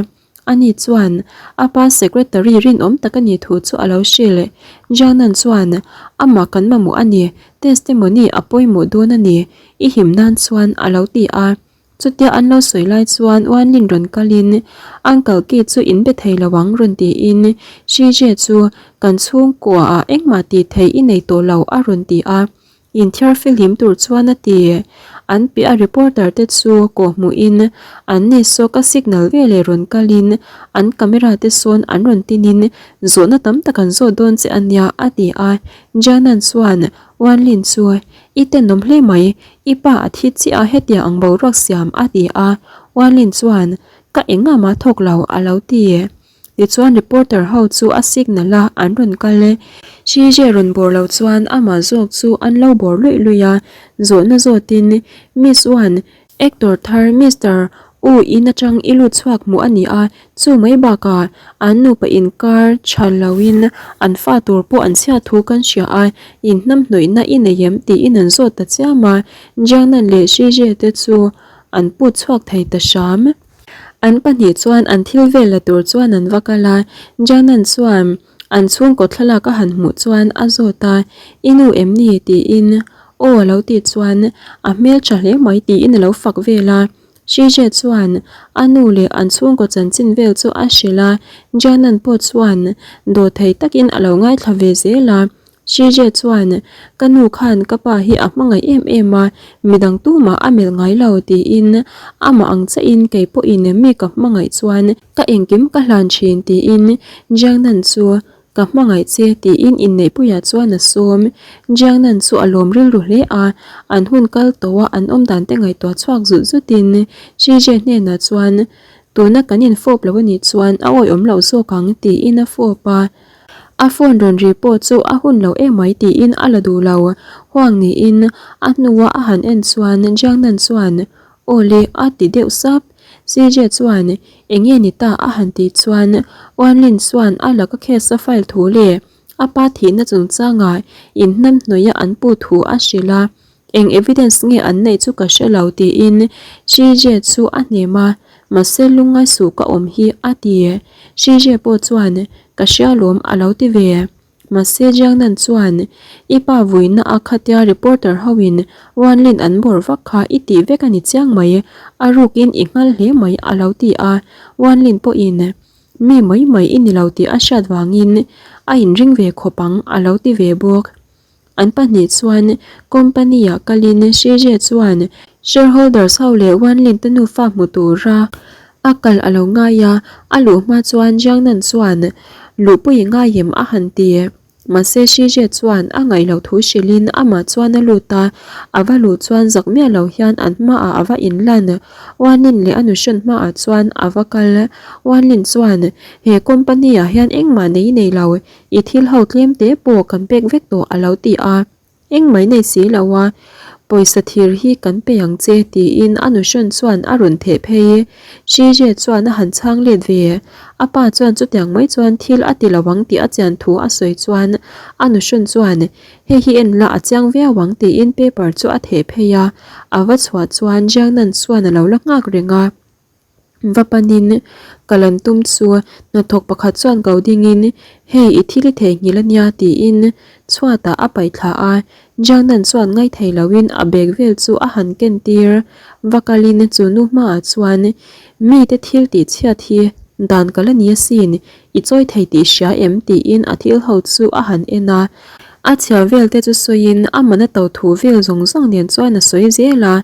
Ani chuan a pa secretary rinawm tak a nih thu chu a lo hrilh. Jianan chuan, Amah kan mamawh a ni, testimony a pawimawh dawn a ni, i him nan chuan a lo ti a. Chutia an lo sawi lai chuan Wanlin rawn kalin, Uncle Ki chu in be thei lo ang rawn tiin Shijie chu kan chhungkuaah engmah tih theih i nei tawh lo a rawn ti a. Inthiar fihlim tur chuan a ti. An piah a reporter te chu kawh hmuhin an ni saw ka signal veleh rawn kalin an camera te sawn an rawn tinin zawhna tam tak an zawt dawn che a nia a ti a. Janan chuan Wanlin chu I tenawm hle mai, i pa a thi chiah a hetiang ang boruak siam a ti a. Wanlin chuan Ka engah mah thawk lo a lo ti. Tichuan reporter ho chu a signal a an rawn kal e. Shije rawn bawr lo chuan amah zawk chu an lo bawr luih luih a, zawhna zawtin Miss Wan, actor thar Mister U in atang i lut chhuak hmuh a ni a, chu mai bakah an nupa inkar tha loin an fa tur pawh an chhiat thu kan hria a, in hnamhnawihna i nei em tiin an zawt ta chiam a, Jiangnan leh Shije te chu an put chhuak thei ta hram. An pahnih chuan an thil vel la tur chuan an va kal a, Janan chuan an chhungkaw thlalak a han hmuh chuan a zawt a, I nu em ni? tiin aw a lo tih chuan a hmel tha hle mai tiin a lo fak vel a. Shije chuan a nu leh an chhungkaw chanchin vel chu a hrilh a, Janan pawh chuan dawhthei takin a lo ngaithla ve zel a. Shije chuan, Ka nu khan ka pa hi a hmangaih em em a, midang tumah a melh ngai lo tiin amah ang chiahin kei pawhin mi ka hmangaih chuan ka engkim ka hlan thin tiin Jiangnan chu ka hmangaih che tiin inneihpuiah chuan a sawm. Jiangnan chu a lawm rilru hle a, an hun kal tawh a an awmdan te ngaihtuah chhuak zut zutin Shije hnenah chuan, Tuna kan infawp lo anih chuan a awihawm loh zawk ang tiin a fawp a. A phone rawn ri pawh chu a hun lo emai tiin a la duh lo. Huang niin a hnua a han en chuan Jiangnan chuan Aw le a ti deuh sap. CJ chuan Eng nge ni ta a han tih chuan Wanlin chuan a laka case a file thu leh a pa thihna chungchangah inhnamhnawih a an pu thu a hrilh a. Eng evidence nge an neih chu ka hre lo tiin Shije chu a hnem a, mahse lungngai suh ka awm hi a ti. Shije pawh chuan ka hria lawm a lo ti ve. Mahse Jiangnan chuan i pa vuina a khatia reporter hoin Wanlin an bawrh vak kha i tih vek a ni chiang mai, a rukin i nghal hle mai a lo ti a. Wanlin pawhin mi mai mai i ni lo tih a hriat vangin a inring ve khawp ang a lo ti ve bawk. An pahnih chuan company ah kalin Shije chuan shareholders ho leh Wanlin te nufa hmu tura a kal a lo ngai a, a luh hma chuan Jiangnan chuan luhpui i ngai em a han ti. Mahse Shije chuan a ngaih loh thu hrilhin amah chuan a lut a, a va luh chuan zak miah lo hian an hmaah a va inlan. Wanlin leh a nuhrawn hmaah chuan a va kal. Wanlin chuan he company ah hian engmah nei nei lo I thil ho tlem te pawh kan pek vek tawh a lo ti a, engmah i nei si lo a, pawisa thir hi kan pe ang che tiin a nuhrawn chuan a rawn theh phei. Shije chuan a han chhang let ve, a pa chuan chutiang mai chuan thil a ti lo ang tih a chian thu a sawi chuan a nuhrawn chuan hei hi en la a chiang viau ang tiin paper chu a theh phei a, a va chhuah chuan Jiangnan chuan a lo la nghak reng a. Va panin ka lan tum chu hnathawk pakhat chuan ko dingin hei i thil i theihnghilh ania tiin chhuatah a paih thla a, Jiangnan chuan ngaithei loin a bag vel chu a han ken tir. Va kalin chu nu hmaah chuan mite thil tih chhiat hi dan ka la ni asin, i chawi thei tih hria em tiin a thil ho chu a han en a, a chhia vel te chu sawiin a man a to thu vel zawng zawng nen chuan a sawi zel a,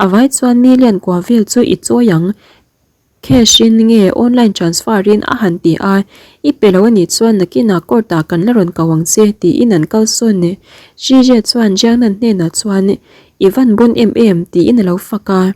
a vai chuan million kua vel chu i chawi ang. Cash in nge online transfer in a han ti a, I pe lo a nih chuan nakinah court ah kan la rawn ko ang che tiin an kalsawn. Shije chuan Jiangnan hnenah chuan I van bun em em tiin a lo fak a.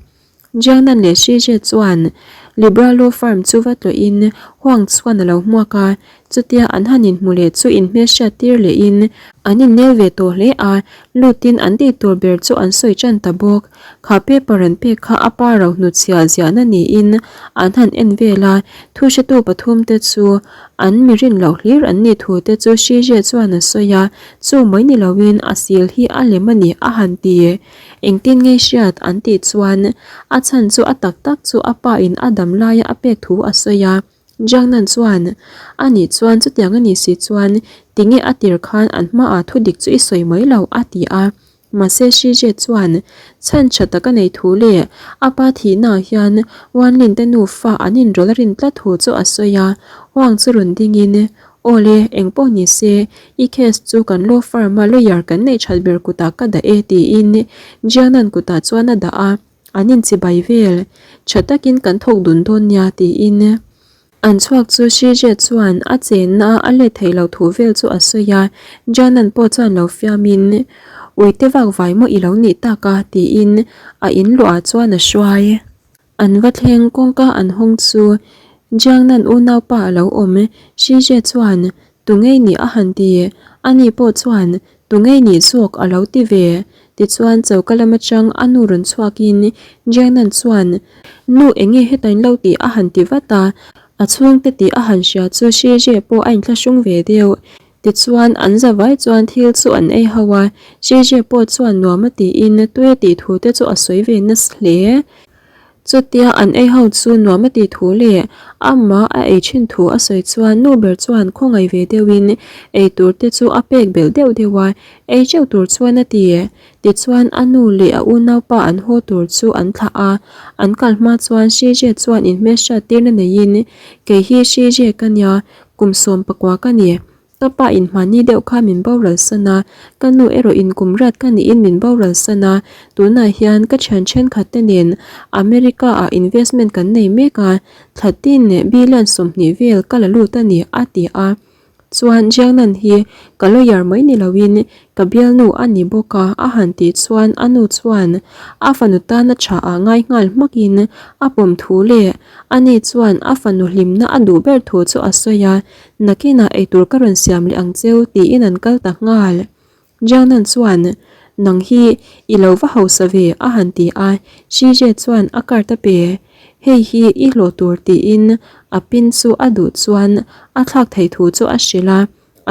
Jiangnan leh Shije chuan Libra Law Firm chu va tlawhin Huang chuan a lo hmuak a, chutia an han inhmu leh chu inhmelhriat tir lehin an innel ve tawh hle a, lutin an tih tur ber chu an sawi tan ta bawk. Kha paper an pek kha a pa ro hnutchhiah ziahna niin an han en vel a, thuhretu pathum te chu an mi rin loh hlir an nih thu te chu Shije chuan a sawi a, chu mai ni loin a sil hi a lem a ni a han ti. Engtin nge hriat an tih chuan a chhan chu a tak tak chu a pa in a dam laia a pek thu a sawi a. Jiangnan chuan, A nih chuan chutiang a nih si chuan tinge a tir khan an hmaah thu dik chu i sawi mai lo a ti a. Mahse Shijie chuan chhan tha tak a nei thu leh a pa thihnaah hian Wanlin te nufa an inrawlh a rin tlat thu chu a sawi a. Huang chu rawn dingin Aw le, eng pawh ni se, i case chu kan law firm a lawyer kan neih that ber kutah ka dah e tiin Jianan kutah chuan a dah a, an inchibai vel. Tha takin kan thawk dun dawn nia tiin an chhuak chu Shije chuan a chenna a let theih loh thu vel chu a sawi a, Jianan pawh chuan lo fiamin Uite vak vai maw i lo nih tak a tiin a in luah chuan a hruai. An va thleng kawngka an hawng chu Jiangnan unaupa a lo awm. Shije chuan, Tu ngei nih a han ti. Ani pawh chuan, Tu ngei nih zawk a lo ti ve. Tichuan choka lam atang a nu rawn chhuakin Jiangnan chuan, Nu enge heta in lo tih a han ti vat a. A chhungte tih a han hria chu Shije pawh a inthlahrung ve deuh. Tichuan, an zavai chuan thil chu an ei ho a, Shije pawh chuan nuam a tiin tui a tih thu te chu a sawi ve nasa hle. Chutia an ei ho chu nuam a tih thu leh amah a ei thin thu a sawi chuan nu ber chuan khawngaih ve deuhin ei tur te chu a pek belh deuh deuh a, ei teuh tur chuan a ti. Tichuan, a nu leh a unaupa an haw tur chu an thlah a, an kal hma chuan Shije chuan inhmelhriat tirna neiin, Kei hi Shije ka nia, Kum 19 ka ni. Ka pa in hmani deuh kha min boral san a, ka nu erawh in kum riat ka niin min boral san a, tunah hian ka thian thenkhat te nen America ah investment kan nei mek a, thla tin billion 20 vel ka la lut a ni a ti a. Chuan Jiangnan hi ka lawyer mai ni loin ka bialnu a ni bawk a a han tih chuan a nu chuan a fanu tana tha ah ngai nghal hmakin a pawm thu leh Ani chuan a fanu hlimna a duh ber thu chu a sawi a, Nakinah eitur ka rawn siam leh ang cheu tiin an kal ta nghal. Jiangnan chuan, Nang hi i lo va hausa ve a han ti a, Shije chuan a card a pe. Hei hi i hlawh tur tiin a pin chu a duh chuan a thlak theih thu chu a hrilh a.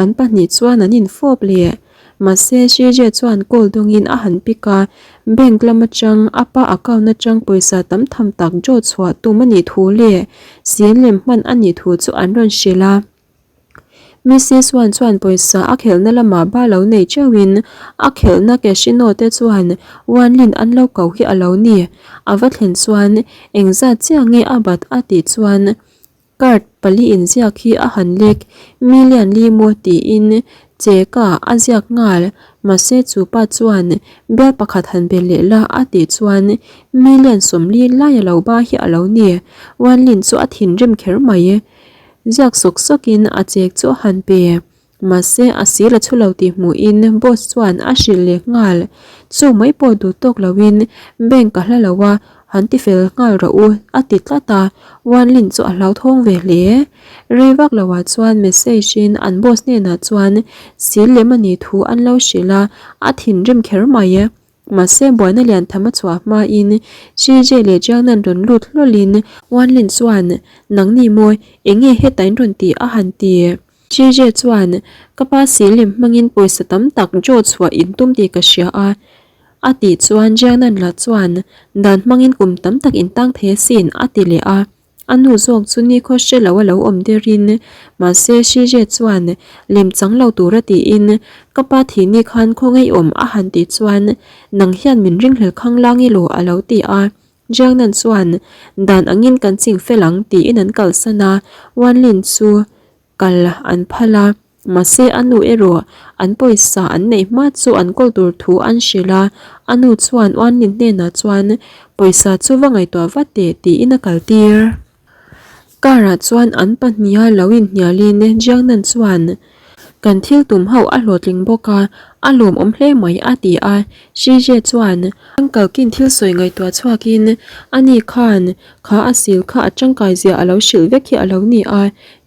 An pahnih chuan an infawp leh. Mahse, Shije chuan call dawngin a han pick a, bank lam atang a pa account atang pawisa tam tham tak draw chhuah tum a nih thu leh sin lem hman a nih thu chu an rawn hrilh a. Mrs Wan chuan pawisa a khelhna lamah ba lo nei teuhin a khelhna casino te chuan Wan Lin an lo ko hi a lo ni. A va thlen chuan engzat chiah nge a bat a tih chuan Card pali inziak hi a han lek, million li maw tiin cheka a ziak nghal, mahse chu pa chuan bial pakhat han be leh la a tih chuan million 40 lai a lo ba hi a lo ni, Wanlin chu a thinrim kher mai. Ziak sawk sawkin a chek chu a han pe. Mahse, a sil a chhu lo tih hmuhin boss chuan a hrilh leh nghal. Chu mai pawh duh tawk loin bank a hla lo a, han ti fel nghal rawh u a ti tlat a, Wanlin chu a hlauthawng ve hle. Rei vak loah chuan message in an boss hnenah chuan sil lem a nih thu an lo hrilh a, a thinrim kher mai. Mahse, buaina lian tham a chhuah hmain CJ leh Jiangnan rawn lut hlawlin Wanlin chuan, Nangni maw, eng nge heta in rawn tih a han ti? JJ chuan, Ka pa silim hmangin pawisa tam tak draw chhuah in tum tih ka hria a, a tih chuan Jiangnan lah chuan, Dan hmangin kum tam tak in tang thei asin, a ti leh a. A nu zawk chu nikhaw hre lo a lo awm derin, mahse CJ chuan, Lem chang lo tura tiin, Ka pa thih ni khan khawngaih awm a han tih chuan, Nang hian min ringhlel khang lang i law a lo ti a. Jiangnan chuan, Dan angin kan ching fel ang tiin an kalsan a, Wanlin chu kal an phal a, mahse a nu erawh an pawisa an neih hma chu an kawl tur thu an hrilh a, a nu chuan Wanlin hnenah chuan pawisa chu va ngaihtuah vat teh tiin a kaltir. Car ah chuan an pahniha lo inhnialin Jiangnan chuan kan thil tum ho a hlawhtling bawk a, a lawmawm hle mai a ti a. Shijie chuan Uncle kin thil sawi ngaihtuah chhuakin ani khan kha a sil kha a tangkai zia a lo hrilh vek hi a lo ni a.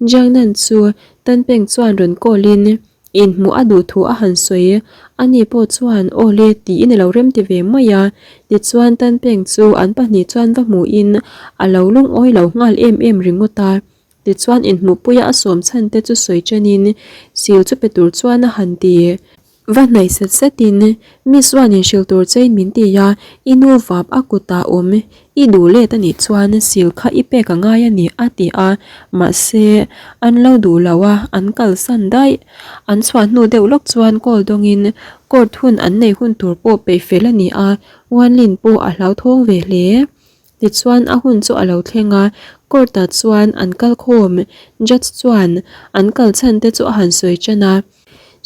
Jiangnan chu Tanpeng chuan rawn call in Inhmuh a duh thu a han sawi. Ani pawh chuan, Aw le, tiin a lo remti ve mai a. Tichuan, Tanpeng chu an pahnih chuan va hmuhin a lo lungawi lo nghal em em ringawt a. Tichuan, inhmuhpuia a sawm chhan te chu sawi chenin sil chu pe tur chuan a han ti. Va hnaih set setin, Miss Wan-in hrilh tur chein min ti a, i nu vap a kutah awm I duh let a nih chuan sil kha i pek a ngai a ni a ti a, mahse an lo duh lo a, an kalsan daih. An chhuah hnu deuh lawk chuan call dawngin court hun an nei hun tur pawh peih fel a ni a, Wanlin pawh a hlauthawng ve hle. Tichuan a hun chu a lo thleng a, court ah chuan an kal khawm, judge chuan an kal chhan te chu a han sawi tan a.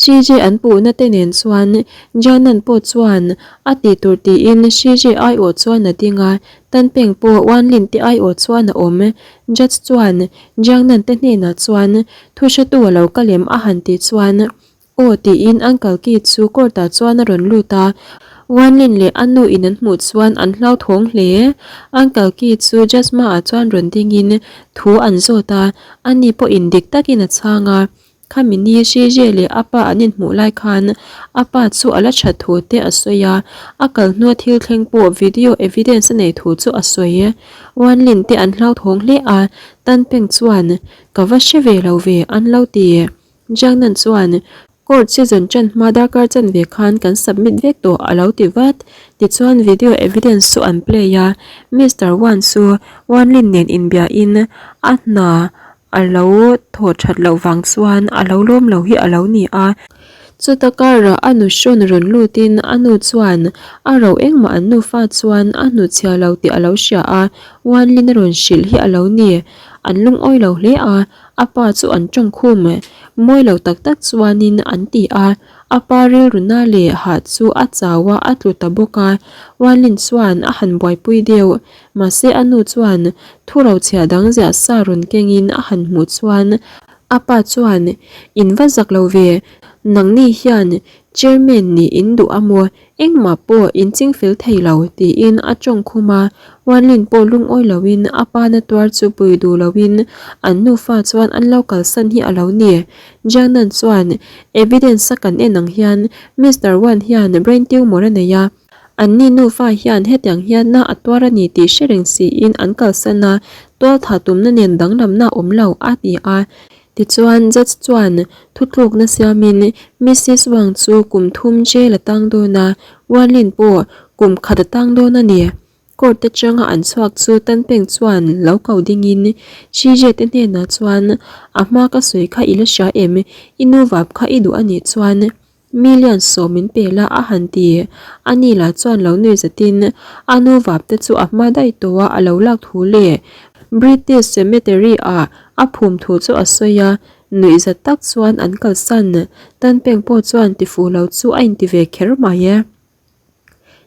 Shiji an puhna te nen chuan Janan pawh chuan a tih tur tiin Shiji aiawh chuan a ding a, Tanpeng pawh Wanlin te aiawh chuan a awm. Judge chuan Jiangnan te hnenah chuan thu hretu a lo kal em a han tih chuan aw tiin Uncle Ki chu court ah chuan a rawn lut a, Wanlin leh a nu in an hmuh chuan an hlauthawng hle. Uncle Ki chu Judge hmaah chuan rawn dingin thu an zawt a, ani pawhin dik takin a chhang a. Khami ni Shije leh a pa an inhmuh lai khan a pa chu a la that thu te a sawi a, a kal hnua thil thleng pawh video evidence a nei thu chu a sawi. Wanlin te an hlauthawng hle a, Tanpeng chuan, Ka va hre ve lo ve, an lo ti. Jiangnan chuan, Court season ṭan hma darkar chanve khan kan submit vek tawh a lo ti vat. Tichuan video evidence chu an play a, Mister Wan chu Wanlin nen inbiain a hna A lo thaw that loh vang chuan a lo lawm lo hi a lo ni a. Chuta karah a nu hrawn rawn lutin a nu chuan a ro engmah an nufa chuan a hnuchhia lo tih a lo hria a, Wanlin a rawn hrilh hi a lo ni. An lungawi lo hle a, a pa chu an tawng khum. Mawi lo tak tak chuanin an ti a, a pa rilruna leh hah chu a chau a, a tlu ta bawk a. Wanlin chuan a han buaipui deuh. Mahse a nu chuan thu rochhiah dang ziah sa rawn kengin a han hmuh chuan a pa chuan, In va zak lo ve, nangni hian chairman nih in duh a maw, engmah pawh in ching fel thei lo, tiin a tawng khum a. Wanlin pawh lungawi loin a pa na tuar chu pui duh loin an nufa chuan an lo kalsan hi a lo ni. Jiangnan chuan, Evidence a kan en ang hian Mister Wan hian brain tumor a nei a, Anni nufa hian hetiang hian na a tuar a ni tih hre reng siin an kalsan a, tualtha tumna nen danglamna a awm lo, a ti a. Tichuan, judge chuan thutlukna siamin Missis Wang chu kum thum jail a tang dawn a, Wanlin pawh kum khat a tang dawn a ni. Court atanga an chhuak chu Tanpeng chuan lo ko dingin Shije te hnenah chuan, A hma ka sawi kha i la hria em? I nu vap kha i duh a nih chuan Million sawm min pe la a han ti. A ni lah chuan lo nui zatin a nu vap te chu a hma daih tawh a, a lo lak thu leh British Cemetery ah a phum thu chu a sawi a, nuih zat tak chuan an kalsan. Tanpeng pawh chuan tifuh lo chu a inti ve kher mai e.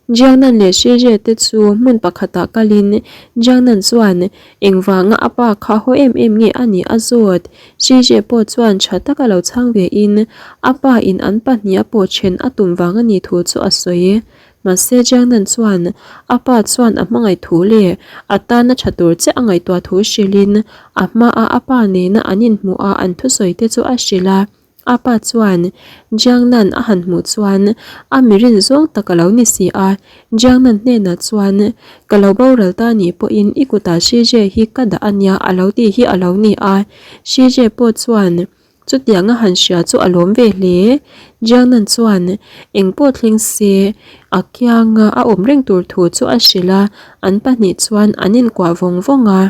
Jiangnan leh Shizhe te chu hmun pakhatah kalin Jiangnan chuan engvanga a pa kha haw em em nge a nih a zawt. Shizhe pawh chuan tha taka lo chhang vein a pa in an pahnih a pawh then a tum vang a nih thu chu a sawi. Mahse Jiangnan chuan a pa chuan a hmangaih thu leh a tana tha tur chiah a ngaihtuah thu hrilhin a hmaa a pa nena an inhmuh a an thusawi te chu a hrilh a. A pa chuan Jiangnan a han hmuh chuan a mirin zawng tak a lo ni si a, Jiangnan hnenah chuan, Ka lo boral ta nih pawhin i kutah Shije hi ka dah a nia a lo tih hi a lo ni a. Shije pawh chuan chutiang a han hria chu a lawm ve hle. Jiangnan chuan eng pawh thleng se a kianga a awm reng tur thu chu a hrilh a, an pahnih chuan an inkuah vawng vawng a.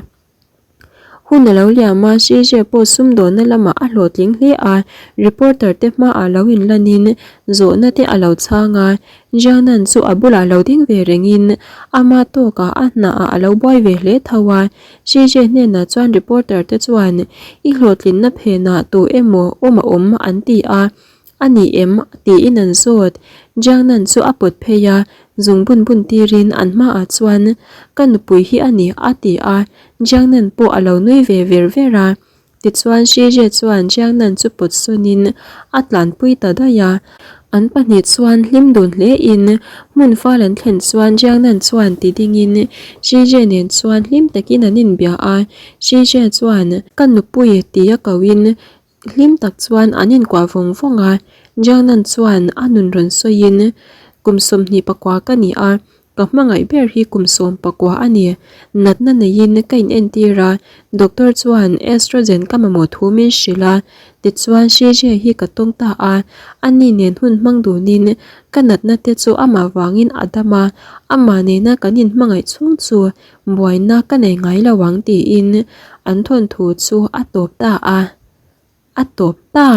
Hun a lo liam a, Shije pawh sumdawnna lamah a hlawhtling hle a, reporter te hmaah lo inlanin zawhna te a lo chhang a, Jianan chu a bulah lo ding ve rengin ama tawkah a hnaah a lo buai ve hle tho a, Shije hnenah chuan reporter te chuan i hlawhtlinna phenah tu emaw awm a awm an ti a. A ni em? tiin an zawt. Jiang Nan chu a pawt phei a, zung bun bun tirin an hmaah chuan, Ka nupui hi a ni, a ti a. Jiang Nan pawh a lo nui ve ver ver a. Tichuan Shi Jie chuan Jiang Nan chu pawt sawnin a tlanpui ta daih a. An pahnih chuan hlim dun hlein hmun fal an thlen chuan Jiang Nan chuan ti dingin Shi Jie nen chuan hlim takin an inbia a. Shi Jie chuan, Ka nupui tia koin hlim tak chuan an inkuah vawng vawng a. Jiang Nan chuan a nun rawn sawiin, Kum 21 ka ni a, Ka hmangaih ber hi kum 19 a ni. Natna neiin ka inentir a, doctor chuan estrogen ka mamawh thu min hrilh a. Tichuan Shijie hi ka tawng ta a, ani nen hun hmang dunin ka natna te chu amah vangin a dam a, amah nena kan inhmangaih chhung chu buaina ka nei ngai lo ang tiin an thawnthu chu a tawp ta a. A tawp ta.